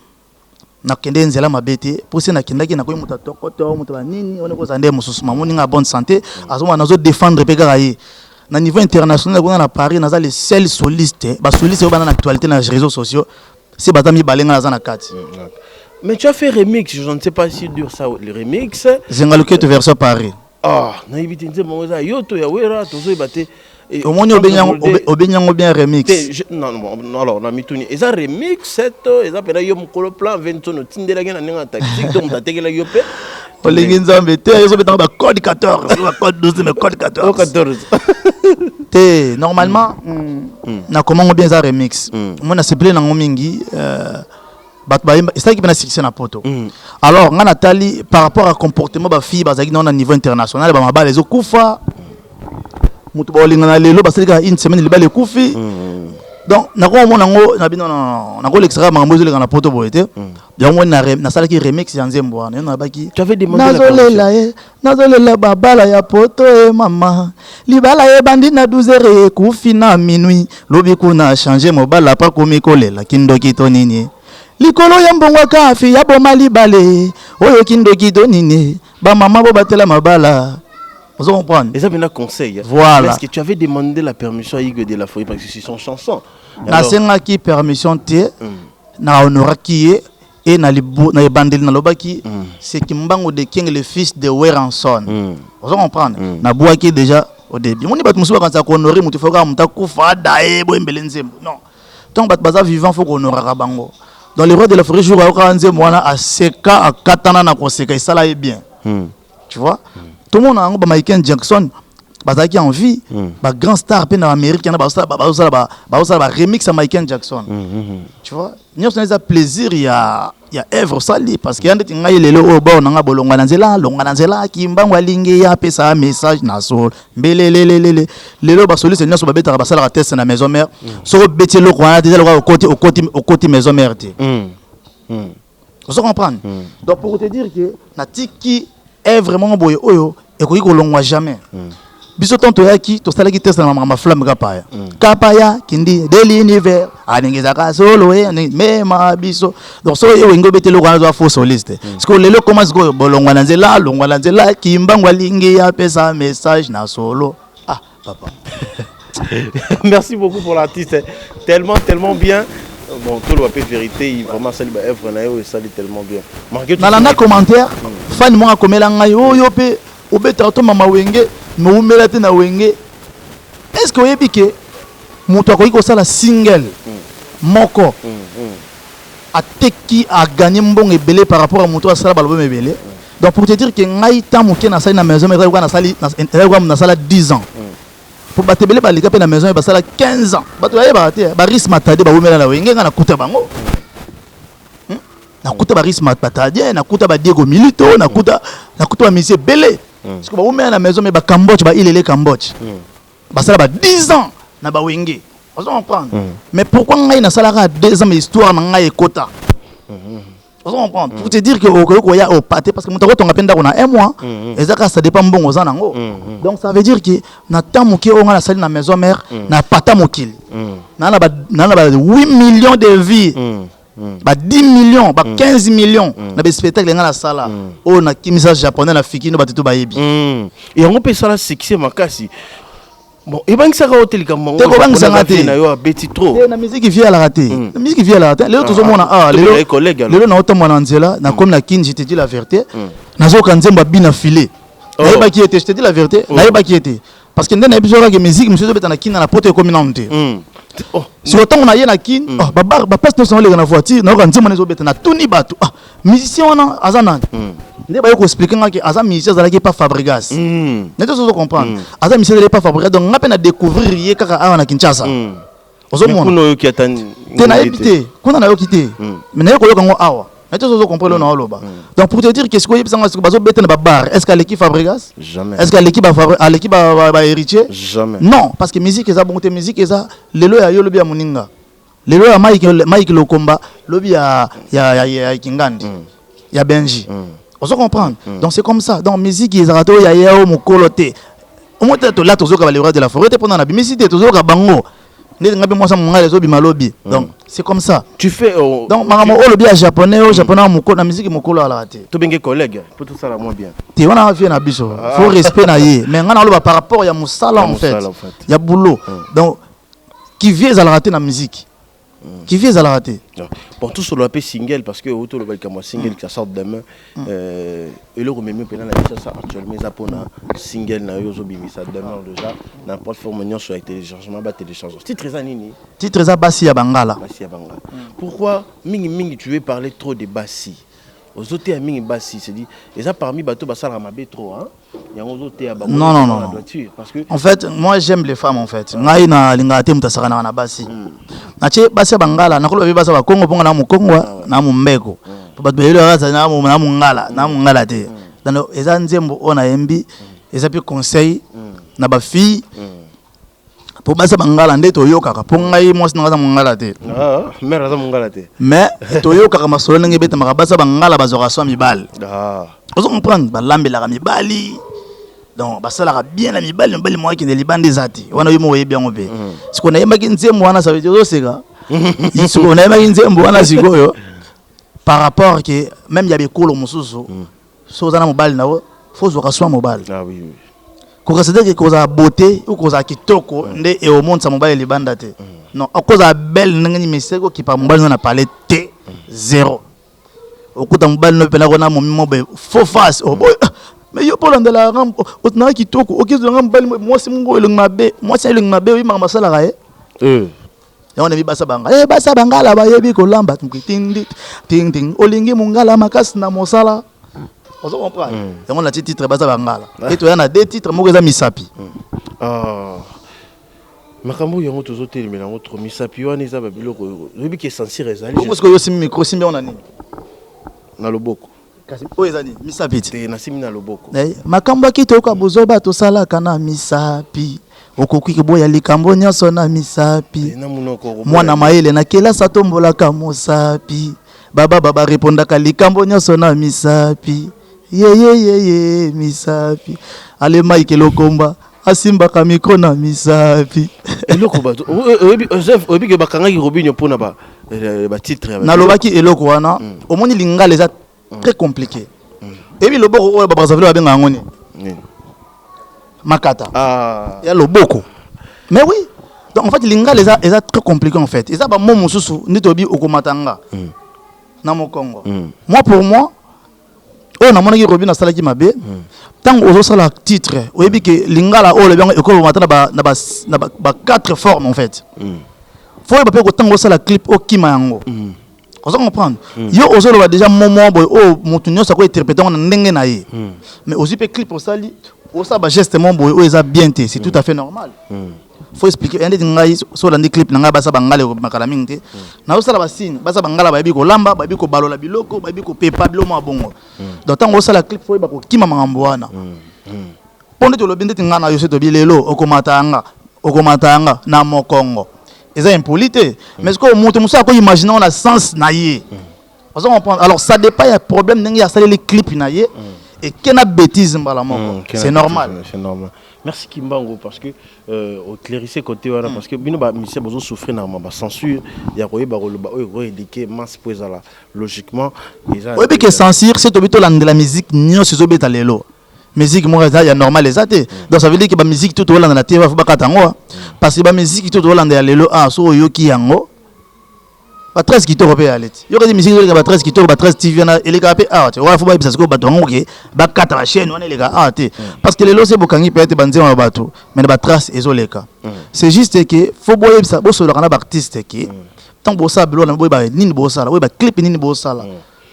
nakende nzela mabe te, mpo se nakendaki nakoyi moto atokoto, moto banini wana kozala nde mosusu. Mamoni nga bonne santé, azomona nazodéfendre mpe kaka ye na niveau international. Kuna na Paris, naza le seul soliste. Basoliste oyo bana na actualité na réseaux sociaux, se baza mibale, nga naza na kati. Mais tu as fait remix, je ne sais pas si dure ça, le remix. Zenga Loketo version Paris. Ah, nayebi te nzembo yango eza yo to ya Wera, tozoyeba te. Omoni, obengi yango bien remix. Non, non, alors na mituni, eza remix to eza mpena yo mokolo plan ventono otindelaki na ndenge ya tactique to moto atekelaki yo mpe? Olingi Nzambe te, ezobetanga bacode 14, bacode 12, mais code 14. 14. Te, normalement nakomango bien, eza remix. Omoni, nasepeli nango mingi, bato bayemba, esalaki mpe na succès na poto. Alors nga natali par rapport à comportement bafille bazalaki nango na niveau international, bamabala ezokufa. Moto baolingana lelo, basali kaka une semaine, libala ekufi. Donc nakomona yango na bino, nakolekisaka makambo ezoleka na poto boye te. Yango nasalaki remix ya nzembo wana, yo nalobaki: "Nazolela ye, nazolela babala ya poto e mama. Libala ebandi na 12 heures, ekufi na minuit. Lobi kuna change mobala, pa komi kolela. Kindoki to nini? Likolo ya mbongo kafi ya boma libale oyo. Kindoki to nini? Bamama bobatela mabala." Vous comprenez? Et ça, un conseil. Voilà. Est-ce que tu avais demandé la permission à Igwe de la Forêt parce que c'est son chanson? Nasengaki permission te. Na honoraki ye e na ebandeli nalobaki: "C'est Kimbangu de King, le fils de Weranson." Ozo comprendre? Nabwaki déjà au début. Moni bato mosusu bakanisa kohonorer motu, faut kaka motu akufa, ada ye boyembele nzembo. Non, ntango bato baza vivant, faut kohonoraka bango. Donc le roi de la forêt, jour ayokaka nzembo wana, aseka, akatana na koseka, esala ye bien. Tu vois, tomona yango, bamichael Jackson bazalaki en vie, bagrand star mpe na Amérique wana bazosala baremix ya Michael Jackson. Tu vois, nyonso eza plaisir ya œuvre osali, parce que ya ndeti ngai lelo oyo bao na nga bolongwa na nzela, longwa na nzela, Kimbangu alingi ya apesa message na solo mbelelelelele. Lelo basoliste nyonso babetaka, basalaka test na Maison Mère. Soki obeti eloko wana te, eza lokola okoti Maison Mère te. Ozo comprendre? Donc pour te dire que natiki œuvre moko boye oyo ekoki kolongwa jamais. Biso ntango toyaki, tosalaki test na makambo flamme kapaya, kapaya kindi de l'univers aningizaka solo e mema biso. Donc soki Ewenge obeti eloko wana, aza faux soliste. Sikoyo lelo koma sikoyo bolongwa na nzela, longwa na nzela, Kimbangu alingi apesa message na solo. Ah papa. Merci beaucoup pour l'artiste, tellement tellement bien. Bon, tout le papier vérité, il vraiment sali ba œuvre na yo esali tellement bien. Malgré tout, nalanda commentaire, fan moko akomela ngai oyo mpe obetaka to mama Wenge, me umela te na Wenge. Est ce que oyebi ke moto akoki kosala single moko, ateki, aganye mbongo ebele par rapport à moto asala balobome ebele? Donc pour te dire ke ngai, temps moke nasali na Maison, nasali nasala 10 ans, po bato ebele baleka mpe na Maison, basala 15 ans, bato bayebaka te. Baris Matadi bawumela na Wenge, ngai nakuta bango. Nakuta baris Matadien, nakuta badiego Milito, nakuta bamisie ebele parce que bawumela na Maison. Me bacamboche, bailele Cambodge, basala ba 10 ans na bawenge. Ozo comprendre? Mais pourquoi ngai nasalaka 2 ans, mais histoire na ngai ekota? Ozo comprendre? Pour te dire que okoki koya opate, parce que moto akotonga mpe ndako na un mois, eza kaka ça dépend mbongo oza nango. Donc ça veut dire que na temps moke oyo ngai nasali na Maison Mère, na pata mokili, naa na ba 8 millions de vues, ba 10 millions, ba 15 millions na baspectacle ngai nasala oyo nakimisa japonais na fikino, bato to bayebi. Yango mpe esala succès makasi. Bon, ebangisaka yo te likambo? Te, kobangisanga te. Na yo abeti trop. Te, na musique vie alaka te, na musique vie alaka te. Lelo tozomona awa, lelo naotambola na nzela, nakomi na Kini, je te dis la vérité, nazoyoka nzembo abina file. Nayebaki ye te, je te dis la vérité, nayebaki ye te, parce que nde nayebi so kaka musique mosusu ezobeta na Kini, na poto ekomi nanu te. Siko ntango naye na Kini, baplace nyonso naoleka na voiture, nayoka nzembo wana ezobeta. Natuni bato: "Ah, musicien wana aza nani?" Nde baye koexpliquer nga ke aza musicien, azalaki pa Fabregas. Nete ozo comprendre, aza musicien, azalaki pa Fabregas. Donc nga mpe na découvrir ye kaka awa na Kinshasa. Ozomona te, nayebi te kuna, nayoki te, mais naye koyoka yango awa. Nete ozo comprendre na oloba? Donc pour te dire que sikoyo oyebisanga, sikoyo bazobeta na babar, est ce que aleki Fabregas? Jamais. Est ce que aleki bahéritier? Jamais. Non, parce que musique eza bongo te. Musique eza lelo ya yo, lobi ya moninga, lelo ya Mike Lokomba, lobi ya Kingandi, ya Benji. Ozo comprendre? Donc c'est comme ça. Donc musique ezalaka te oyo ya ye o mokolo te. Omoi te, tola tozoyoka ba le roi de la forêt te mpona na bimisi te, tozoyoka bango ndeti nga mpe mwasa mongali ezobima lobi. Donc c'est comme ça. Tu fais Donc makambo oyo olobi ya japonais, oyo japonais mokolo na musique, mokolo alaka te. Tobenge collègue po tosala moins bien. Te, wana vie na biso, faut respect na ye, mais nga naloba par rapport ya mosala en fait, ya boulot. Donc kivie ezalaka te na musique, kivie ezalaka te. Bon, tout solo mpe single, parce que outi oloba likambo ya single qui sort demain. Eloko memi mpena na biso actuellement eza mpona single na yo ozobimisa demain déjà na plateforme nyonso ya téléchargement, batélécharge. Titre eza nini? Titre eza "Basi ya Bangala". "Basi ya Bangala". Pourquoi mingimingi tu veux parler trop de basi? Ozoteya mingi basi, c'est-à-dire eza parmi bato basalaka mabe trop, hein? Yango ozoteya bango? Non, non, non, non. Parce que En fait, moi j'aime les femmes. En fait, ngai nalingaka te moto asakanaka na basi. Natie "Basi ya Bangala", nakoloba mpe basi ya Bakongo, mponga na mokongwa na mombeko, po bato bayeli kaka na mongala, na mongala te. Donc eza nzembo oyo nayembi, eza mpe conseil na bafille. Mpo basa bangala nde toyokaka, mpo ngai mwasi na ngai aza mongala te. Ah, mère aza mongala te. Mais toyokaka masolo ndenge ebetamaka, basa bangala bazwaka swa mibali. Ozo comprendre, balambelaka mibali, donc basalaka bien na mibali. Mibali moko akende libanda eza te wana, yo moko oyebi yango. Mpe sikoyo nayembaki nzembo wana, ça veut dire ozoseka. Sikoyo nayembaki nzembo wana sikoyo par rapport ke même ya bekolo mosusu, so oza na mobali na yo, faut ozwaka soin mobali. Ah oui, oui. Kokasa te ke kozala beauté ou kozala kitoko nde eomonisa mobali libanda te. Non, okozala belle ndenge nini, mais soki okipa mobali no na palais te, zéro. Okuta mobali no mpena kona momi mo boye, faux face. Oboy, mais yo mpo olandelaka nga, otinaka kitoko, okezwanga mobali, mwasi moko elongi mabe, mwasi elongi mabe, oyimaka basalaka ye. Yango nayebi basa bangala, basa bangala bayebi kolamba tindi ting ting, olingi mongala makasi na mosala, ozo comprendre. Yango natie titre basa bangala e toya na deux titres, moko eza misapi. Ah. Makambo oyo yango tozotelemela yango trop. Misapi wana eza babiloko oyebi ke censure ezali. Bongo sikoyo osimbi micro, osimbi yango na nini? Na loboko. Kasi oyo eza nini? Misapi ti. Te, nasimbi na loboko. Makambo ya kitoko bozoba tosalaka na misapi, okoki koboya likambo nyonso na misapi. Na monoko. Mwana mayele na kelasi atombolaka mosapi, bababa barepondaka likambo nyonso na misapi, yeyeyeye misapi ale Mike Lokomba asimbaka micro na misapi. Eloko bato oyebi, Joseph, oyebi ke bakangaki Robinio mpona batitre. Nalobaki eloko wana. Omoni, lingala eza très compliqué. Eyebi loboko oyo baBrazzaville babengaka yango nini? Makata. Ah. Ya loboko. Mais oui, donc en fait lingala eza très compliqué. En fait eza bamo mosusu nde toyebi okomata nga na mokongo. Moi, pour moi, oyo namonaki Robin asalaki mabe, ntango ozosala titre, oyebi ke lingala oyo olobi yango ekolobama ata na ba quatre formes. En fait faut oyeba mpe kotango osala clip, okima yango. Oza comprendre, yo ozoloba déjà momo boye oyo motu nyonso akointerpréter yango na ndenge na ye, mais ozwi mpe clip, osali, osala bageste mo boye oyo eza bien te. C'est tout à fait normal, faut expliquer ya ndeti ngai. So olandi clip na ngai basa bangala, ekomakala mingi te. Nazosala basigne, basa bangala bayebi kolamba, bayebi kobalola biloko, bayebi kopepa biloko mwa bongo. Donc ntango osala clip, faut oyeba kokima makambo wana, mpo ndeti olobi, ndeti ngai na yo so tobi lelo okomata yanga, okomata yanga na mokongo, eza impoli te. Mais sikoyo moto mosusu akoimagine ngo na sens na ye, oza comprendre. Alors ça dépend ya problème ndenge asaleli clip na ye, eke na bêtise mbala moko, c'est normal. C'est normal. Merci Kimbangu, parce que éclaircir côté wana, parce que bino ba musicien bozo souffrir na ba censure ya koyeba koloba oyo koéduquer masse po ezala logiquement eza. Oyebi ke censure, se tobi tolandela musique nyonso ezobeta lelo, musique moko eza ya normal eza te. Donc ça veut dire que bamusique tout tolanda na te, faut bakata yango, parce que bamusique tout tolanda ya lelo, ah, so oyoki yango ba 13 kitoko mpe ya leti, yoka musique ezoleka ba 13 kitoko, ba 13 TV wana elekaka mpe awa te. Wana faut bayebisa sikoyo bato yango ke bakata bachaîne wana eleka awa te, parce que lelo se bokangi peut-être banzembo ya bato, mais na batrace ezoleka. C'est juste que faut boyebisa, bosololaka na baartiste ke ntango bosala biloko na boyeba nini bosala, boyeba clip nini bosala,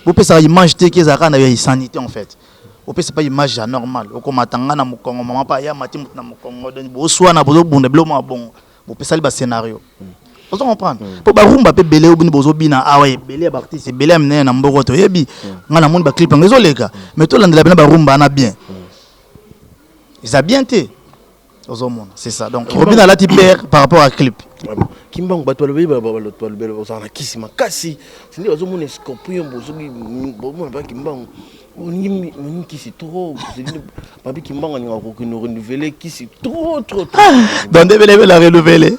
bopesaka image te ke ezalaka na ya insanité. En fait opesa pa image ya normal, okomata nga na mokongo, mama mpa aya mati moto na mokongo, donc boswana, bozobunda biloko mwa bongo, bopesali bascénario, ozo comprendre. Mpo barumba mpe ebele oyo bino bozobina awa, ebele ya baartiste, ebele ya minene na mboko toyebi, ngai namoni baclip yango ezoleka, mais tolandela bena barumba wana bien, eza bien te. Ozomona, c'est ça. Donc Robin alati père par rapport à clip. Kimbangu, bato balobi, bato balobi ozala na kisi makasi, sindi bazomona scorpion, bozoki bomona ba Kimbangu oningi kisi trop, babi Kimbangu alingaka kokende renouveler kisi trop trop trop. Donc nde belebele renouveler.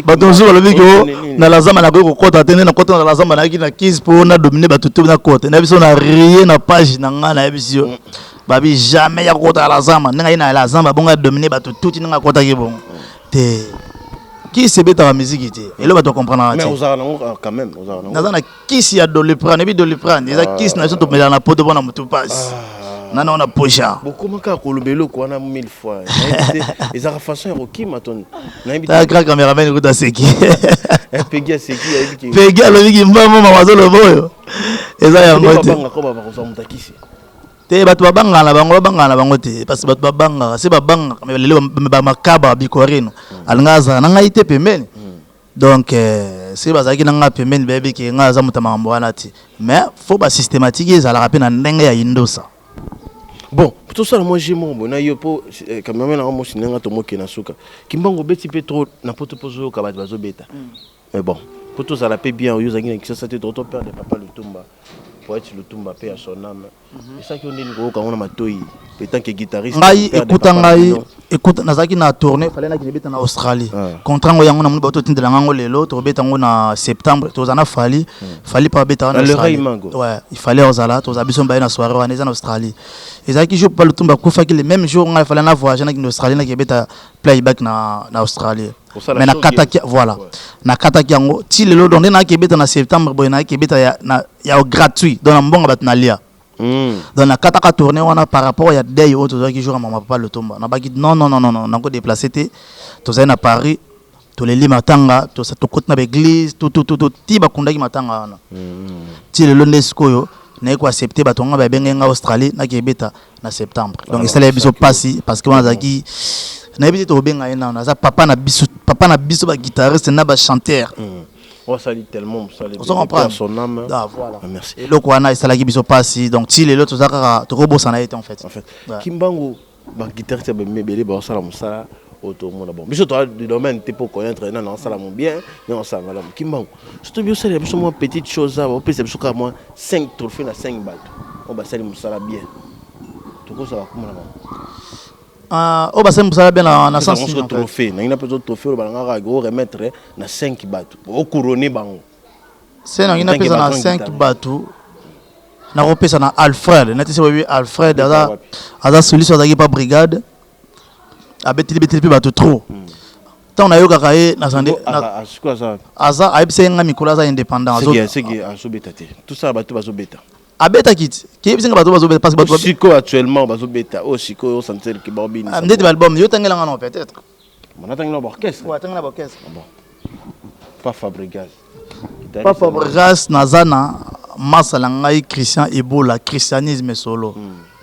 Bato mosusu balobi ke na la zamba nakoki kokɔta te, nde nakɔta na la zamba, nayaki na kisi mpo na domine bato te, nakɔta na biso na rie na page na ngai, nayebisi yo, babi jamais ya kokɔta na la zamba. Ndenge aye na la zamba bongo adomine bato tuti, ndenge akɔtaki bongo te. Kisi ebetaka miziki te, elo bato comprendra te. Naza na kisi ya Doliprane, ebi Doliprane eza kisi na biso tomelaka na poto mpona motu pasi nana wana pocha. Bokoma kaka koloba eloko wana mille fois, ezalaka façon ya kokima to nayebi. Grand cameraman kuta aseki. Pegi aseki, ayebi. Pegi alobi Kimbangu mama azoloba oyo eza yango te. Te, bato babangaka na bango, babangaka na bango te, parce que bato babangaka se babangaka lelo bamakaba bikorino alinga azala na ngai te pembeni. Donc soki bazalaki na ngai pembeni, bayebi ke ngai aza moto ya makambo wana te, mais faut basystématique ezalaka mpe na ndenge ya indosa. Bon. Tosala mwa jeu moko boye na yo mpo cameraman nanga mosi ndenge tomoke na suka. Kimbangu, obeti mpe trop na poto mpo ozoyoka bato bazobeta. Mais bon, mpo tozala mpe bien, oyo ozalaki na Kinshasa te, to perdre papa Lutumba, poète Lutumba, mpe ya son âme. Esaki yo ndeni koyoka yango na matoi en tant que guitariste? Ngai, ekuta ngai, ekuta, nazalaki na tournée, fallait nakende beta na Australie. Contrat ngo yango namoni bato otindela ngango lelo, tokobeta yango na septembre. Toza na Fally, Fally mpo abeta wana. Australie, ouais, il fallait ozala, toza biso mbaye na soirée wana eza na Australie. Ezalaki jour papa Lutumba akufaki, le même jour ngai fallait na voyage, nakende Australie, nakende beta playback na Australie. Mais nakataki, voilà, nakataki yango ti lelo. Donc nde nayaki ebeta na septembre boye, nayaki ebeta ya gratuit, donc na mbongo bato nalia. Donc nakataka tournée wana par rapport ya deuil oyo tozwaki jour ya mama papa Lutumba. Nabaki non, non, non, non, non, nako déplace te. Tozali na Paris, toleli matanga, tokoti na baéglise, tutututu ti bakundaki matanga wana. Ti lelo nde sikoyo naye koaccepte bato nga babenge nga Australie, naki ebeta na septembre. Donc esalaki biso mpasi parce que wana azalaki, nayebi te, tokobenga ye nano, aza papa na biso, papa na biso baguitariste na bachanteur. Osali tellement mosala. Ozo comprendre? Son âme. Ah, voilà. Ah, merci. Eloko wana esalaki biso mpasi, donc ti lelo toza kaka, tokobosana ye te en fait. En fait, Ouais. Kimbangu, baguitariste bamemi ebele baosala mosala oyo tomona. Bon, biso toa du domaine te mpo connaître nani osala mo bien, nani osala malamu. Kimbangu, surtout biosalela biso mwa petite chose awa, opesa biso kaka mwa 5 trophée na 5 bato oyo basali mosala bien, tokozala kuma na bango. Ah, oyo basali mosala bien na sens nini, en fait? Trophée nangi napesa trophée oyo balangaka oremettre na 5 bato, ocouronne bango. Se nangi napesa na 5 bato, nakopesa na Alfred. Nati se boyebi Alfred, aza soliste, azalaki pa brigade, abeteli beteli mpe bato trop. Ntango nayokaka ye aza, ayebisa ye nga mikolo aza indépendant. Azobeta te, tosala bato bazobeta. Abetaki ti keyebisi nga bato bazobeta parce que bato Sikoyo actuellement bazobeta oyo sikoyo osanteleke baobinisa? Ndeti baalbum yo otangelanga no peut-être. Natangi na baorchestre. Atangela na baorchestre. Bon, pas Fabregas? Pa Fabregas, naza na masa na ngai Christian Ebola, christianisme solo.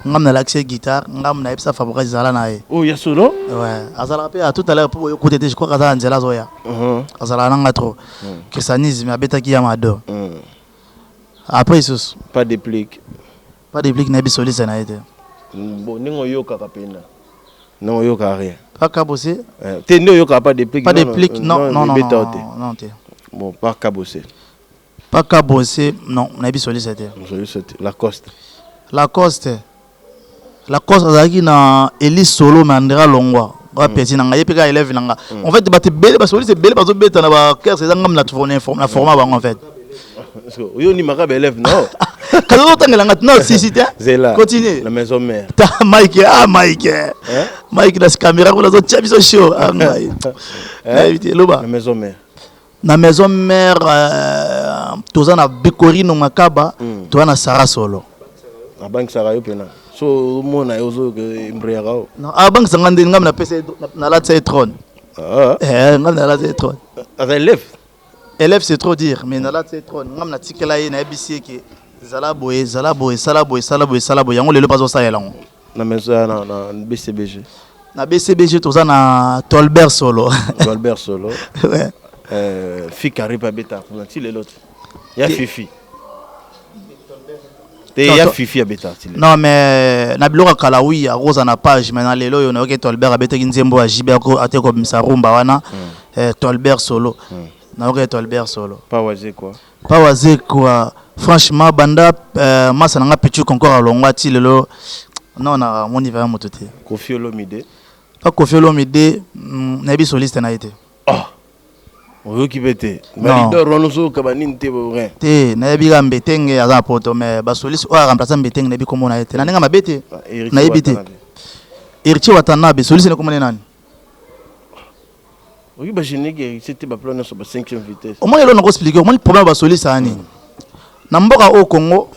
Ngam nalakisi ye guitare, ngam nayebisa Fabregas ezala na ye. Oyo ya solo. Ouais, azalaka mpe à tout à l'heure mpo boye okute te, je crois que aza na nzela azoya. Azalaka nanga trop. Christianisme abetaki ya mado. Après lisusu? Pas déplique? Pas déplique, nayebi soliste na ye te. Bon, ndenge oyokaka mpena, ndenge oyokaka rien? Pas Kabose? Te, nde oyokaka pas déplique. Pas déplique, non, non, non, non te. Bon, pas Kabose? Pas Kabose, non, nayebi soliste te. Soliste te. Lacoste? Lacoste, Lacoste azalaki na Eli Solo, mais Andra Longwa oya petit na ngai, ye mpe kaka élève na nga en fait. Bato ebele, basoliste ebele bazobeta na baorchestre, eza ngam na forma bango en fait. Oyo ondimaka baélève no? Kasi ozotangela nga non, sisi te. Zela. Continue. Na maison mère. Ta Mike, ah Mike, Mike na caméra kuna azotia biso show, ah ngai nayebi te, loba. Na maison mère? Na maison mère, toza na Bekorino Makaba, toza na Sara Solo. Abangisaka yo mpena so omona ye ozoyoka embreyaka o? Abangisanga nde ngam napesa, nalatisa ye trône, ngam nalatisa ye trône. Aza élève? Élève, c'est trop dire, mais nalatisa ye trône. Ngam natikela ye, nayebisi ye ke zala boye, zala boye, sala boye, sala boye, sala boye. Yango lelo mpe azosalela yango. Na maison na BCBG? Na BCBG toza na Tolbert Solo. Tolbert Solo. Ouais. Fikari mpe abeta kuna ti lelo te, ya Fifi te, ya Fifi abeta ti lelo. Non, mais na biloko ya kala, oui, akoza na page, mais na lelo oyo nayoki Tolbert abetaki nzembo ya JB ate kobimisa rumba wana. Tolbert Solo, nayoki Tolbert Solo. Pa waze quoi? Pa waze quoi, franchement, banda masa na nga Pichu Concor alongwa ti lelo, non, namoni vraiment moto te. Kofi Olomide? Pa Kofi Olomide, nayebi soliste na ye te. Oh, oyoki mpe te balidor wana, ozoyoka banini te, rien? Te, nayebi kaka Mbetenge, aza na poto, mais basoliste oyo aremplace Mbetenge, nayebi kombo na ye te. Na ndenge mabe te, nayebi te. Héritier Watanabe, soliste ne kombo ne nani? Oyoki bagénérique Héritier te, baplan nyonso ba 5e vitesse? Omoni eloko nakoexplike, omoni problème ya basoliste aya nini na mboka oyo Congo?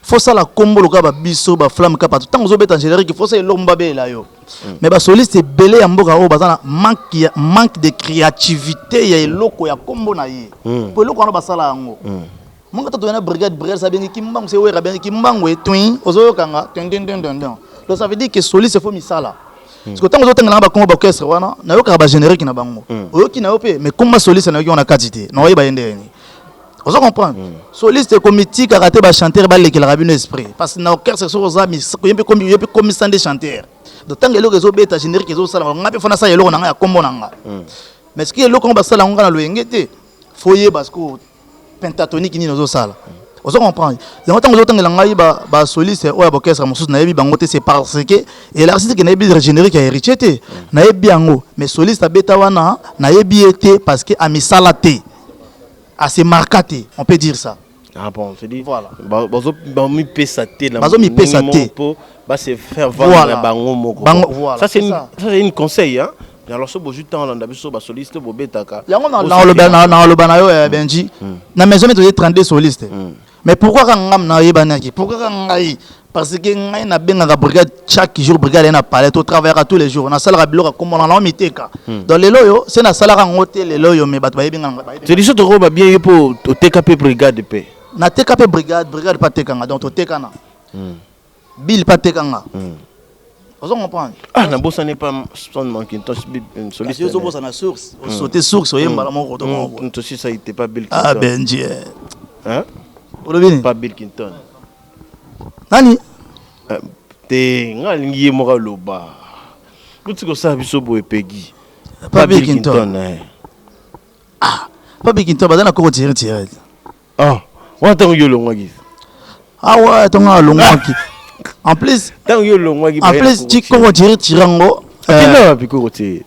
Fosala kombo lokola babiso baflamme kapa. Ntango ozobeta générique, fosala eloko mo babelela yo. Mais basoliste ebele ya mboka oyo baza na manque de créativité ya eloko ya kombo na ye, po eloko wana basala yango monga. Toya na brigade, brigade abengi Kimbangu, se Wera abengi Kimbangu etwin, ozoyokanga tindindindindin. Donc ça veut dire que soliste faut misala, parce que ntango ozotangelanga bakombo baorchestre wana, nayokaka bagénérique na bango, oyoki na yo mpe, mais komba soliste nayoki wana kati te, naoyeba ye ndenge nini. Ozo comprendre? Soliste ekomitikaka te, bachanteur balekelaka bino esprit, parce que na orchestre soki oza ye mpe komisa nde chanteur. Donc ntango eloko ezobeta, générique ezosalama, nga mpe fo nasala eloko na ngai ya kombo na nga. Mais soki eloko yango basala yango nga na loyenge te, fo yeba sikoyo pentatonique nini ozosala. Ozo comprendre yango? Ntango ozotangela ngai basoliste oyo ya baorchestre mosusu, nayebi bango te. C'est parce que elakisi te ke nayebi générique ya Héritier te. Nayebi yango, mais soliste abeta wana, nayebi ye te, parce que amisala te, ase marqua te, on peut dire ça. Ah bon, c'est dit. Voilà. Bazo bamipesa te na Bazomipesa ndenge te. moko po ba se faire vendre. Bango moko. Bango, voilà, Ça c'est c'est une, ça. ça c'est une conseil, hein. Alors so bozwi temps olanda biso basoliste bobetaka. Yango naloba na yo, Benji, na maison mère toye 32 soliste. Mais pourquoi kaka ngam nayebanaki? Pourquoi kaka ngai? Parce que ngai nabengaka brigade chaque jour, brigade ye na palais, totravaillaka tous les jours, nasalaka biloko ya kombo na nao miteka. Donc lelo oyo se nasalaka yango te lelo oyo, mais bato bayebi nga. C'est dit so tokoba bien ye mpo oteka mpe brigade mpe. Nateka mpe brigade, brigade mpe atekanga. Donc totekana, Bill mpe atekanga. Ozo comprendre? Ah, nabosani pa Son Macintosh, soliste. Kasi ozobosana source, osote source, oyembala moko to moko. Tosi ça était pas Bill Ah. Clinton. Benji, eh. Hein? Olobi nini? Pas Bill Clinton. Nani? Te, nga alingi ye moko aloba kuti kosala biso boye, Pegi. Pas Bill Clinton. Eh. Ah, pas Bill Clinton, baza na koko tire tire. Ah, wana ntango yo olongwaki. Awa ntongo alongwaki en plus. Ntango yo olongwaki. En plus ti koko tire tire yango. Akenda wapi koko te?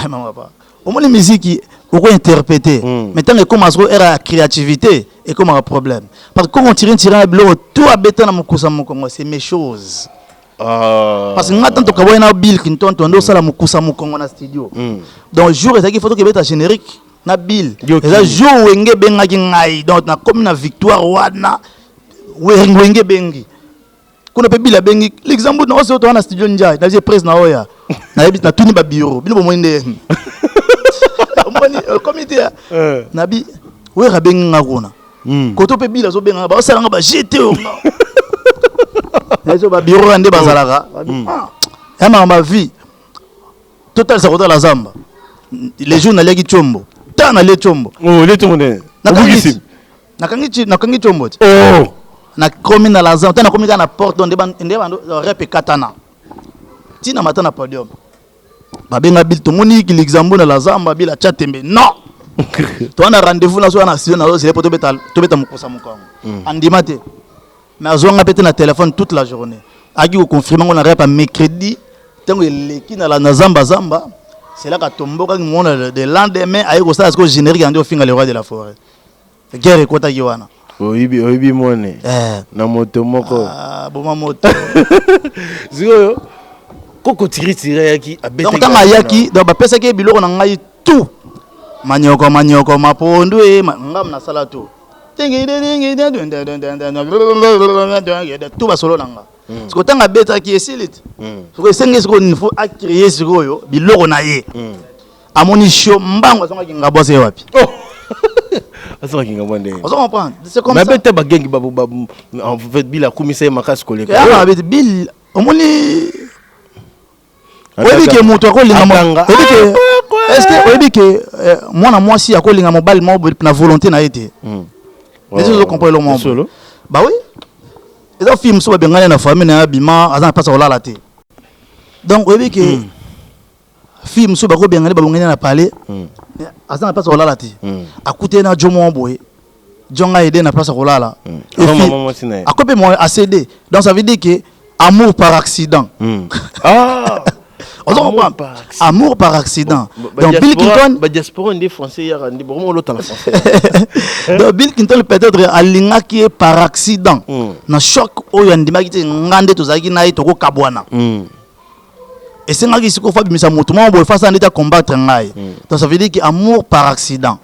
Mama papa, omoni miziki okointerpréter, mais ntango ekóma sikoyo ère ya créativité, ekómaka problème, parce que koko tire tire na biloko tout abeta na mokusa mokongo, c'est mes choses. Parce que nga tanto kaboyi na Bill Clinton, tondo osala mokusa mokongo na studio. Donc jour ezalaki fo tokebeta générique na Bill. Yo eza kini. Jour Wenge ebengaki ngai, donc nakomi na Victoire wana, Wenge ebengi kuna mpe Bill abengi l'exemple na oso toza na studio njai, nazie presse na oya nayebi natuni babiro bino bomoni nde omoni okomi te. Nabi Wera abengi nga kuna. Koto mpe Bill azobenga, baosalanga ba gt oyo nayebi babiro wana nde bazalaka. Ah, ya makambo ya vie, totalisa kotala zamba. Les jours naliaki tiombo, ta nalie tiombo. Oh, letongo nde. Nakangi nakangi tiombo ti. Oh. Nakomi na la zamba, ta nakomi kaka na porte, nde bando rep ekatana ntina mata na podium, babenga Bill, tomoni l'exemple na la zamba, Bill atya tembe, non, toza na rendez-vous, nazoya na studio, nazozela po tobeta mokosa mokongo. Andima te, mais azwanga mpe te na téléphone toute la journée. Aki koconfirme ngo na rep ya mercredi, ntango eleki na zamba zamba, selaka tombokaki mona de lendemain, aye kosala sikoyo générique yandi ofinga le roi de la forêt, guerre ekotaki wana. Oyebi, oyebi mone. Eh. Na moto moko. Ah, boma moto. Sikoyo koko tiri tiri ayaki. Donc ntango ayaki, donc bapesaki ye biloko na ngai tout, manioko manioko mapondu e ngam nasala tout tout basolo na nga. Sikoyo ntango abetaki esili te, sikoyo esengi sikoyo faut acréer sikoyo biloko na ye. Amoni show mbango, azongaki ngabo, ase wapi? Azongaki ngabo ndenge? Ozo comprendre, c'est comme ça. Mais abeta bagengi, en fait Bill akumisa ye makasi koleka. Abeti Bill, omoni, oyebi ke moto akolinga, oyebi ke, est ce que oyebi ke mwana mwasi akolinga mobali moko na volonté na ye te? Est-ce que ozo comprendre eloko moko? Bah oui, eza fille mosusu babengani na famille na ye, abima, aza na place ya kolala te. Donc oyebi ke fille mosusu bakobengani, babongani na palais, aza na place ya kolala te, akuteli na jo moko boye, jonga aide na place ya kolala. Akopi mpe acd. Donc ça veut dire que amour par accident. Ah! Ozo comprendre? Amour par accident. Donc Bill Clinton, badiaspora nde français yaka nde vraiment olota na français. Donc Bill Clinton peut-être alingaki ye par accident na choc oyo andimaki te. Nga nde tozalaki na ye, tokokabwana, esengaki sikoyo fo abimisa motu moko boye face ndeti acombattre ngai. Donc ça veut dire que amour par accident.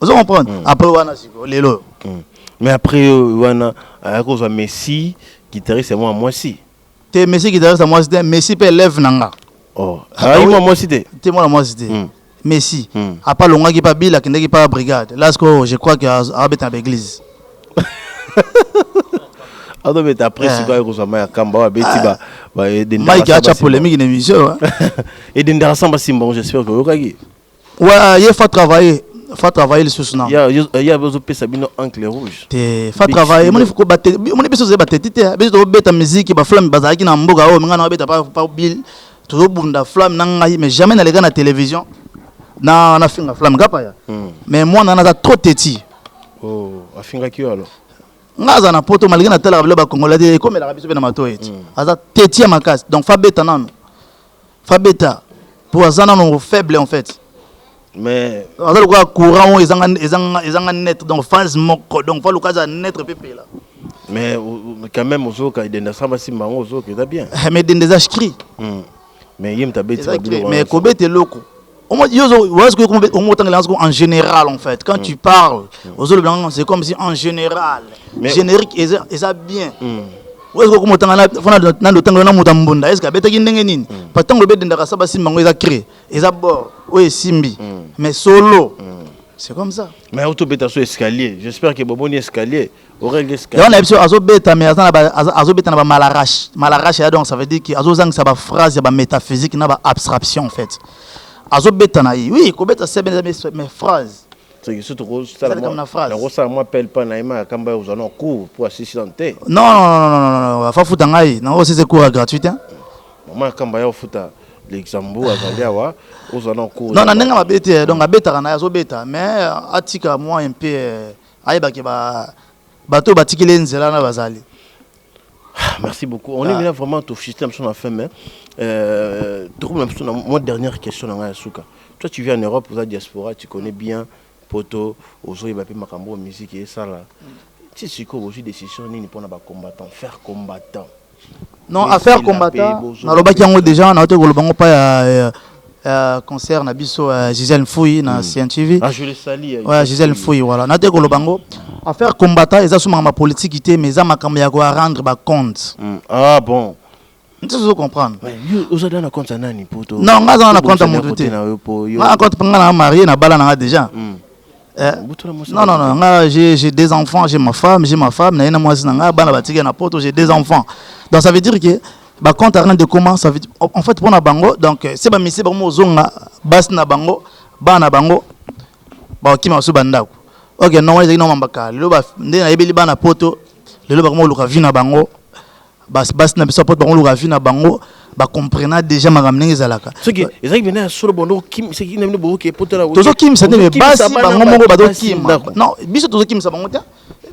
Ozo comprendre? Après wana sikoyo lelo. Mais après wana ayaki kozwa Messi guitariste ya mwa mwasi. Te, Messi guitariste ya mwasi te, Messi mpe élève na nga. Oh, ayi mwa mwasi te? Te, mwana mwasi te. Messi apa alongwaki mpa Bill, akendaki mpa brigade. Là sikoyo je crois que abeta na baéglise. Azobeta après sikoyo aye kozwa mai ya kamba oyo abeti. Mike atya polémique na émission. Edendaka samba simbango, j'espère que oyokaki. Ouais, ye faut travailler. Faut travailler lisusu na. Ya ya bazopesa bino encre rouge. Te, faut travailler. Moni ko bate, moni biso zeba teti te. Biso to beta musique ba flamme bazalaki na mboka oyo nga na beta pa pa bill. Tozobunda flamme na ngai, mais jamais naleka na télévision na na finga flamme kapa ya. Mais mwana naza trop teti. Oh, afingaki yo alors? Nga aza na poto, malgré natalaka bilo bacongolais te, ekomelaka biso mpe na matoyi ti. Aza teti ya makasi, donc fa beta nano, fa beta po aza nano faible en fait. Mais aza lokola courant oyo ezanga net, donc phase moko, donc fa luka aza neutre mpe pela. Mais quand même ozoyoka edenda sa basimba yango, ozoyoka eza bien. Mais dende eza cri. Mais ye moto abeti. Eza cri, mais kobeta eloko en général, en fait, quand tu parles ozoloba, c'est comme si en général générique eza bien. Nando otangela na moto ya mbunda, est-ce abetaki ndenge nini? Pa ntango lobi edendaka sa basimba yango, eza cri, eza bord oyo esimbi, mais solo c'est comme ça. Mais otobeta so escalier, j'espère que bomoni escalier orègle. Yango na biso azobeta, mais azobeta na bamalarache malarache ya, donc ça veut dire que azozangisa baphrase ya bamétaphysique na baabstraction. En fait azobeta na ye, oui, kobeta seben, mais phrase. Nakosala mwa appel mpa na ye ma akamba ozwa na cours po asisi te. Non, non, non, non, non, fa futa ngai nango osisi cours ya gratuite, hein. Mama akamba ya ofuta l'exemple azali awa, ozwa na cours. Non, na ndenge mabe te, donc abetaka na ye, azobeta, mais atika mwa un peu, ayebaki bato oyo batikeli ye nzela na bazali. Merci beaucoup. On est là vraiment tout système sur la fin, mais moi, dernière question na suka. Toi, tu viens en Europe, vous diaspora, tu connais bien poto, ozoyeba mpe makambo musique esala. Ti sikoyo bozwi décision nini mpona bacombattant, faire combattant? Non, affaire combattant, nalobaki yango déjà, nauti koloba yango mpa ya concert na biso, Gisèle Mfui na CNTV. Ah, je le salue. Ouais, Gisèle Mfui, voilà. Nauti koloba yango, affaire combattant eza so makambo ya politike te, mais eza makambo ya korendre bacompte. Ah bon. Nti ozo comprendre? Ozali na compte ya nani po? Non, nga aza na compte ya motu te. Nga na compte mpo nga na marié, na bala nanga déjà. Non, non, non, nga j'ai des enfants, j'ai ma femme, na ye na mwasi na nga, bana batiki na poto, j'ai des enfants. Donc ça veut dire que ba compte à rendre comment, ça veut dire, en fait, mpona bango, donc se bamisi bango ozonga basi na bango, bana na bango bakokima baso bandako. Ok, non, wana ezalaki na mambaka. Lelo nde nayebeli bana poto, lelo bakoma koluka vie na bango, basi na biso poto bango luka vie na bango, bacomprena déjà makambo ndenge ezalaka. Soki ezalaki pena ya solo, bondo seki na bino bokoke poto? Tozokimisa te, me basi bango moko bazokima. Non, biso tozokimisa bango te.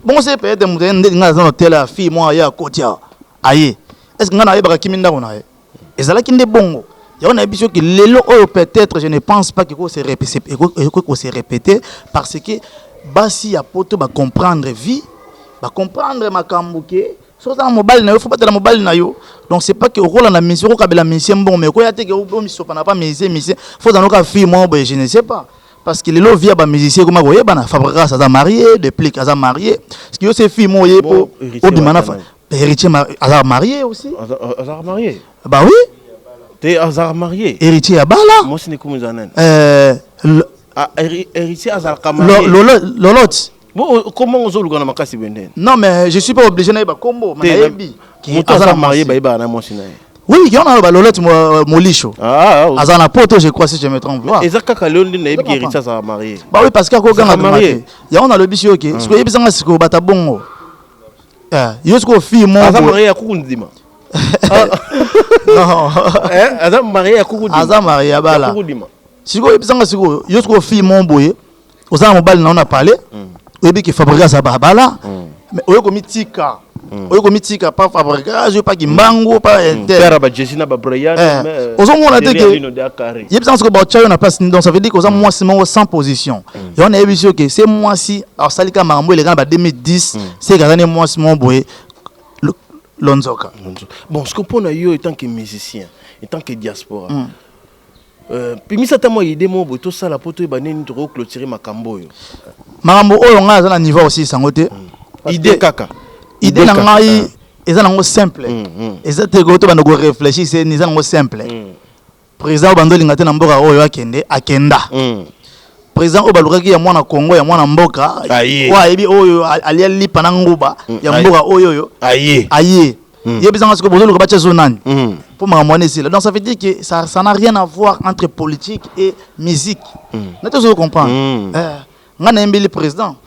Bongo se peut-être moto nde ngai aza na hotel ya fille moko aye, akoti awa aye, est ce que ngai nayebaka kimi ndako na ye? Ezalaki nde bongo. Yango nayebi soki lelo oyo, peut-être, je ne pense pas ekoki kose répéter, parce que basi ya poto bacomprendre vie, bacomprendre makambo ke soki oza na mobali na yo, faut batela mobali na yo. Donc c'est pas que okolanda musicien, okokabela musicien mbongo, mais okoya te ke omisopa na pa musicien. Musicien faut ozala noka fille moko boye, je ne sais pas, parce que lelo vie ya bamusicien ekoma koyebana. Fabregas aza marié, Deplick aza marié, parce que yo se fille moko oye po obima na Héritier aza marié aussi. Aza marié? Bah oui. Te, aza marié? Héritier abala. Mwasi ne komi eza nani? Ah, Héritier azalaka marié? Lolote. Bon, comment ozoluka na makasi boye ndeni? Non, mais je suis pas obligé nayeba kombo, mais nayebi. Moto aza marié, bayebaka na mwasi na ye. Oui, yo na balolete Molisho. Aza na poto, je crois, si je me trompe. Eza kaka lelo nde nayebi ke Héritier azala marié. Bah oui, parce que akoganga marié. Yango nalobi si oke sikoyo, yebisanga sikoyo, bata bongo yo sikoyo fille moko aza marié ya kuku ndima? Non. Aza marié ya kuku? Aza marié ya bala. Sikoyo yebisanga sikoyo, yo sikoyo fille moko boye, oza na mobali na yo na palais, oyebi ke Fabregas abala, mais oyo komitika, oyo komitika pa Fabregas, oyo pa Kimbangu, pa inter ba Jesi na ba Brian. Ozomona te ke yebisanga sikoyo, baotya yo na place. Donc ça veut dire que oza mwasi moko sans position. Yango nayebi si oke se mwasi asali ka makambo eleka na ba 2010, seke aza ne mwasi moko boye lonzoka. Bon, ce que mpona yo en tant que musicien, en tant que diaspora, pimisa ata mwa idée moko boye tosala mpo toyeba nini tokoclôturer makambo oyo. Makambo oyo, ngai aza na niveau osilisa yango te. Idée kaka. Idée na ngai eza nango simple, eza te ko tobanda koréfléchir, se eza nango simple. Président oyo bando olinga te na mboka oyo, akende, akenda. Président oyo balukaki ya mwana Congo, ya mwana mboka, oyo ayebi, oyo alia lipa na nguba ya mboka oyo aye. Aye. Yebisanga sikoyo, bozoluka batya zo nani mpo makambo wana esila? Donc ça veut dire que ça n'a rien à voir entre politique et musique. Nati ozo comprendre? Nga nayembeli président,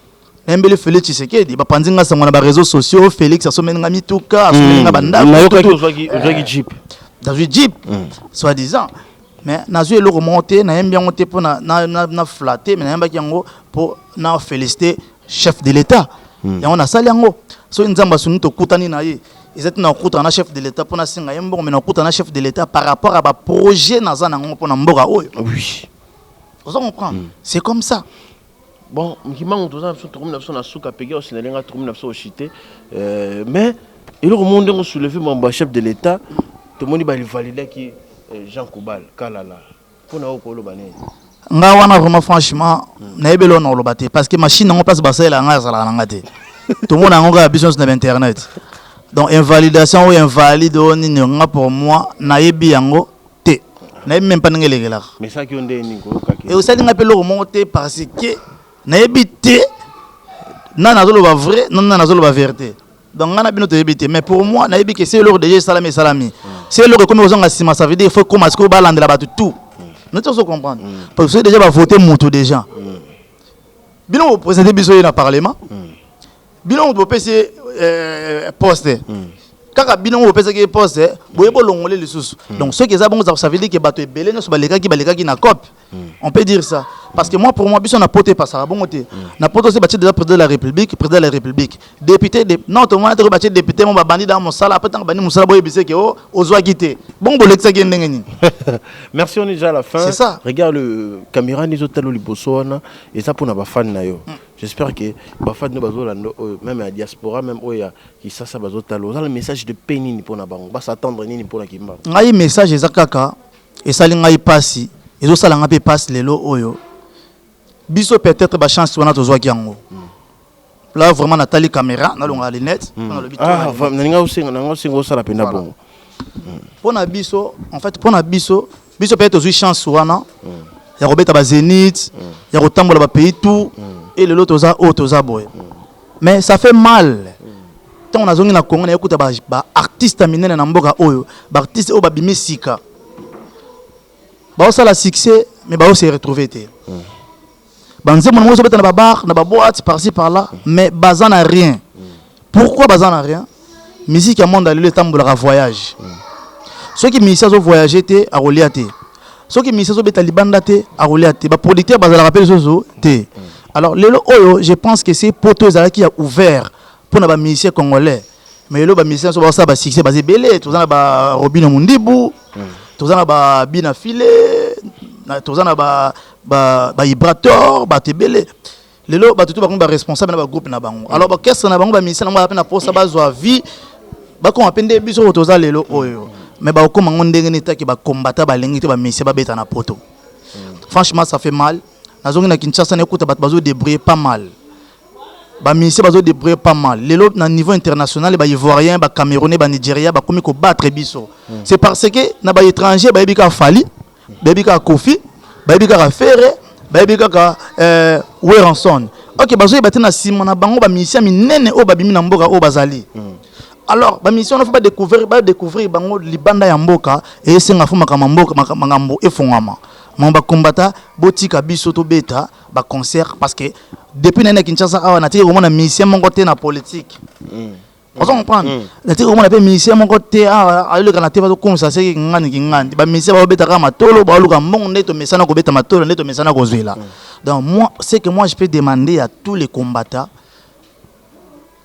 nayembeli Félix Tshisekedi, bapanzi nga sango na baréseaux sociaux, Félix asomeli nga mituka, asomeli nga bandako. Nayokaki ozwaki jeep. Nazwi jeep, soi disant, mais nazwi eloko moko te. Nayembi yango te mpo na flatter, mais nayembaki yango mpo na féliciter chef de l'État. Yango nasali yango. Soki Nzambe asungi, tokutani na ye, eza te na kokutana na chef de l'État mpo nasenga ye mbongo, mais na kokutana na chef de l'État par rapport à baprojet naza nango mpo na mboka oyo. Oza comprendre? C'est comme ça. Bon, Kimbangu, toza na biso, tokomi na biso na suka. Peki osinalenga, tokomi na biso oshite, mais eloko moko ndenge osoulever mambo ya chef de l'État, tomoni balivalidaki Jean Goubald Kalala. Mpona oyo koloba nini? Nga wana, vraiment, franchement, nayebi eloko na koloba te, parce que machine yango, place basalela ngai, azalaka na nga te. Tomona yango kaka biso nyonso na bainternet. Donc invalidation oyo, invalide oyo nini, nga pour moi nayebi yango te, nayebi même pas ndenge elekelaka. Mais esaki yo nde nini koyokaki? Osali nga mpe eloko moko te, parce que nayebi te nani azoloba vrai, nani nani azoloba vérité. Donc nga na bino toyebi te. Mais pour moi, nayebi ke se eloko déjà esalami, esalami. Se eloko ekomi kozonga nsima, ça veut dire faut ekoma sikoyo balandela bato tout. Noti ozo comprendre? Parce que soki déjà bavote moto, déjà bino boprésente biso ye na parlement, bino moto bopesi ye poste, kaka bino ngo bopesaki ye poste, boye bolongole lisusu. Donc soki eza bongo, ça veut dire que bato ebele nyonso balekaki na cope, on peut dire ça. Parce que moi, pour moi, biso na poto epasaka bongo te. Na poto se batie déjà président de la République, président de la République, député de... non, tomona te batie député mo babandi da mosala. Après, ntango bandi mosala, boyebise ke o ozwaki te, bongo bolekisaki ye ndenge nini? Merci, on est déjà à la fin. C'est ça. Regarde le caméra, nizotala liboso wana, eza mpona bafan na yo. J'espère que bafan no bazolanda oyo, même ya diaspora, même oyo ya Kisasa bazotala. Oza na message de paix nini mpona bango? Bas'attendre nini mpona Kimbangu? Ngai message eza kaka, esali ngai mpasi, ezosala ngai mpe mpasi lelo oyo. Biso peut-être bachance wana tozwaki yango. Là vraiment, natali caméra, nalonga lunette mpo nalobi trop na Ah, lunette. Nalinga osenga, nanga osenga osala mpenza bongo. Mpo na biso, en fait, mpo na biso, biso peut-être tozwi chance wana ya kobeta bazénith, ya kotambola bapays tout, e lelo toza oyo toza boye. Mais ça fait mal ntango nazongi na Congo, nayekuta baartiste minene na mboka oyo, baartiste oyo babimi sika, baosala succès, mais baose retrouver te. Banzembo nango ezobeta na babar, na baboîte, par-ci par-là, mais baza na rien. Pourquoi baza na rien? Musique ya monde ya lelo etambolaka voyage. Soki musicien azovoyage te, akolia te. Soki musicien azobeta libanda te, akolia te. Baproducteur bazalaka mpe lisusu te. Alors lelo oyo, je pense que c'est poto ezalaki ya ouvert mpona bamusicien congolais. Mais lelo bamusicien so basala basuccès, baza ebele. Toza na barobino Mundibu, toza na babina file, toza na baibrator, bato ebele. Lelo bato to bakomi baresponsable na bagroupe na bango. Alors baorchestre na bango, bamusicien nango baza mpe na posa bazwa vie, bakoma mpe nde biso oyo toza lelo oyo. Mais bakokoma yango ndenge nini taki bakombata balingi te bamusicien babeta na poto? Franchement, ça fait mal. Nazongi na Kinshasa, naekuta bato bazodébrouiller pas mal, bamusicien bazodébrouiller pas mal. Lelo na niveau international, baivoirien, bacamerounais, banigéria bakomi kobattre biso. C'est parce que na baétranger bayebi kaka Fally, bayebi kaka Koffi, bayebi kaka Ferre, bayebi kaka Werrason. Ok, bazoyeba te na nsima na bango bamusicien minene oyo babimi na mboka oyo bazali. Alors bamusicien wana, faut badécouvrir bango libanda ya mboka. Esenga faut makambo ya mboka, makambo efongwama. Mo bakombata, botika biso tobeta baconcert, parce que depuis nani na Kinshasa awa, natiki komona musicien moko te na politique. Ozo comprendre? Natiki komona mpe musicien moko te awa ayoleka na te. Bazokomisa seki ngani kingani, bamusicien baobeta kaka matolo, baoluka mbongo nde tomesana kobeta matolo, nde tomesana kozwela. Donc moi, c'est que moi je peux demander à tous les combattants,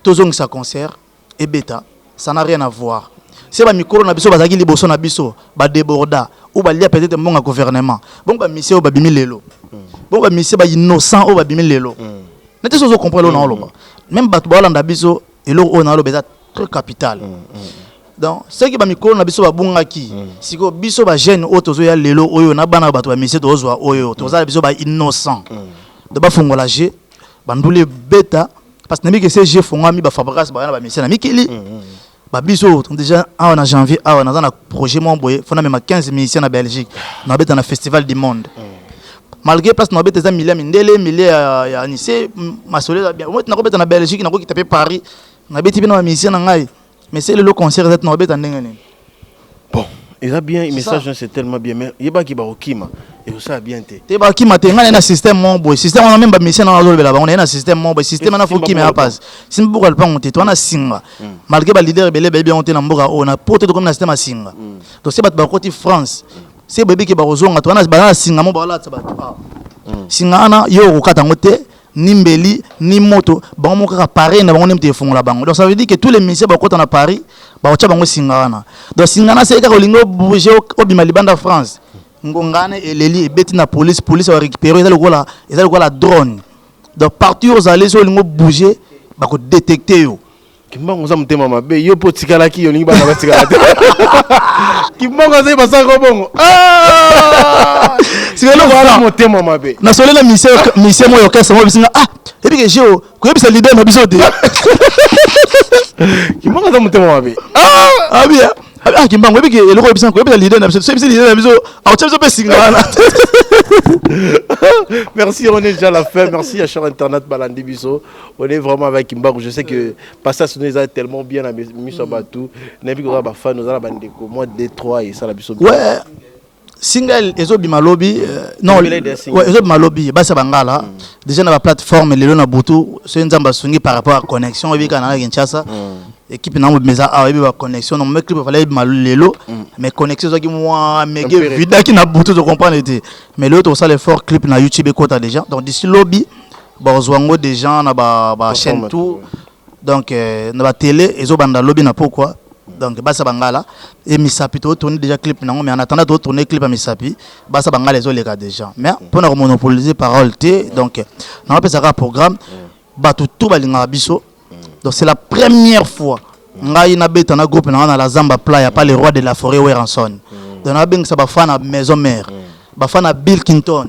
tozongisa concert ebeta. Ça n'a rien à voir se bamikolo na biso bazalaki liboso na biso, badéborda ou balia peut-être mbongo ya gouvernement. Bongo bamusicien oyo babimi lelo, bongo bamusicien bainnocent oyo babimi lelo, nete so ozocomprendre oyo naoloba. Même bato baolanda biso, eloko oyo naoloba eza très capital. Donc soki bamikolo na biso babungaki, sikoyo biso bajeune oyo tozoya lelo oyo na bana bato bamusicien, tozozwa oyo tozala biso bainnocent. Donc bafongola jeu, banduli ebeta, parce que nayebi ke se jeu efongwami, bafabrikas baya na bamusicien na mikili babiso. Déjà awa na janvier awa, naza na projet moko boye, faut namema 15 musiciens na Belgique, nabeta na Festival du monde. Malgré place nabeta eza milia mindele, milia ya Nice, masolo eza bien. Omoi nakobeta na Belgique, nakokita mpe Paris, nabeti mpe na bamusicien na ngai. Mais se lelo concert eza te, na obeta ndenge nini? Bon, eza bien. Message, c'est tellement bien, mais yebaki bakokima, ekosala bien te. Te, bakima te. Ngai naye na système moko boye, système wana même bamusicien na nazolobela bango. Naye na système moko boye, système wana faut kima ya pasi. Simba mboka lupango te, to wana singa, malgré baleader ebele bayebi yango te na mboka oyo. Na po te, tokomi na système ya singa. To se bato bakoti France, se boyebi ke bakozonga, to wana baza na singa mo baolatisa bato awa. Singa wana, yo okokata yango te, ni mbeli ni moto. Bango moko kaka pareil na bango nde moto efongola bango. Donc ça veut dire que tous les musiciens bakota na Paris, bakotia bango singa wana. Donc singa wana, seki kaka olingi obouge, obima libanda France, ngonga wana eleli, ebeti na police, police barécupéré. Eza lokola drone. Donc partout ozali, so olingi obouge, bakodétecte yo. Kimbangu oza motema mabe. Yo mpo otikalaki, yo olingi bana batikala te. Kimbangu azali basalaka bongo. Sikoyo motema mabe. Nasolela musicien moko orchestre moko bisinga. Ah, ebike geo koyebisa leader na biso te. Kimbangu aza motema mabe. Abia ah, Kimbangu, ebike eloko oyebisa, koyebisa leader na biso. So yebisa leader na biso, akotia biso mpe singa wana. Merci, on est déjà à la fin. Merci à cher internaute balandi biso. On est vraiment avec Kimbangu. Je sais que passage nous a tellement bien à miso batu. Nabi ko ba fan nous a bandeko moi 2 3 et ça la biso. Ouais. Single ezobima lobi, non, ouais, ezobima lobi, basi bangala déjà na ba plateforme lelo na butu, so Nzambe asungi par rapport à connexion. Oyebi kaka na Kinshasa, équipe na mobimeza awa, oyebi ba connexion. Non, mais clip fallait ebima lelo, mais connexion ezwaki mwa mege, vidaki na butu, tocomprendre te. Mais lelo tokosala effort, clip na YouTube ekota déjà. Donc d'ici lobi, bazwa yango déjà na ba chaîne tout. Donc na batélé ezobanda lobi na pokwa. Donc basa bangala e misapi, totourne déjà clip nango, mais en attendant totourne clip ya misapi, basa bangala ezoleka déjà. Mais mpona komonopoliser parole te, donc naopesaka programme, bato tout balingaka biso. Donc c'est la première fois ngai nabeta na groupe na nga na la Zamba Playa, pas le roi de la forêt Werrason. Donc nabengisa bafan na Maison Mère, bafan na Bill Clinton,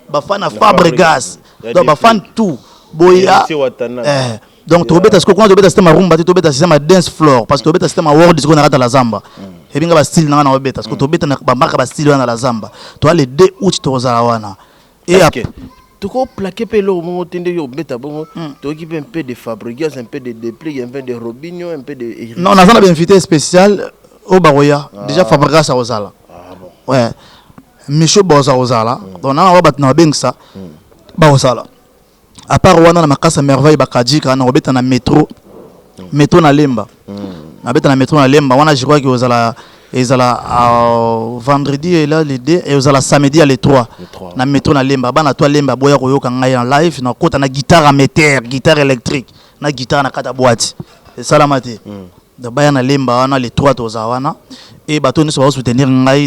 bafan na Fabregas, donc bafan tout boya. Donc tobeta sikoyo kuna, tobeta système ya rumba te, tobeta système ya dance floor, parce que tobeta système ya world sikoyo na kati ya la Zamba. Ebinga bastyle na nga na obeta sikoyo, tobeta na bamarka bastyle wana na la Zamba. Toa le 2 août, tokozala wana. Et tokoplaquer mpe eloko moko te nde yo obeta bongo. Toyoki mpe un peu de Fabregas, un peu de Deplik, un peu de Robinho, un peu de Non, naza na bainvité spécial oyo bakoya déjà. Fabregas akozala, ouais, Micho Boza akozala. Donc nana wa bato na babengisa bakozala. À part wana, na Makasa Merveille bakajika na kobeta na métro na Lemba. Nabeta na métro na Lemba wana, je crois que ozala, ezala vendredi ela le 2 et ozala samedi ya le 3 na métro na Lemba. Bana to Lemba, boya koyoka ngai en live. Nakota na guitare amateur, guitare électrique na guitare na kati ya boîte, esalama te. Donc baya na Lemba wana le 3, tozala wana. E bato nyonso bazosoutenir ngai.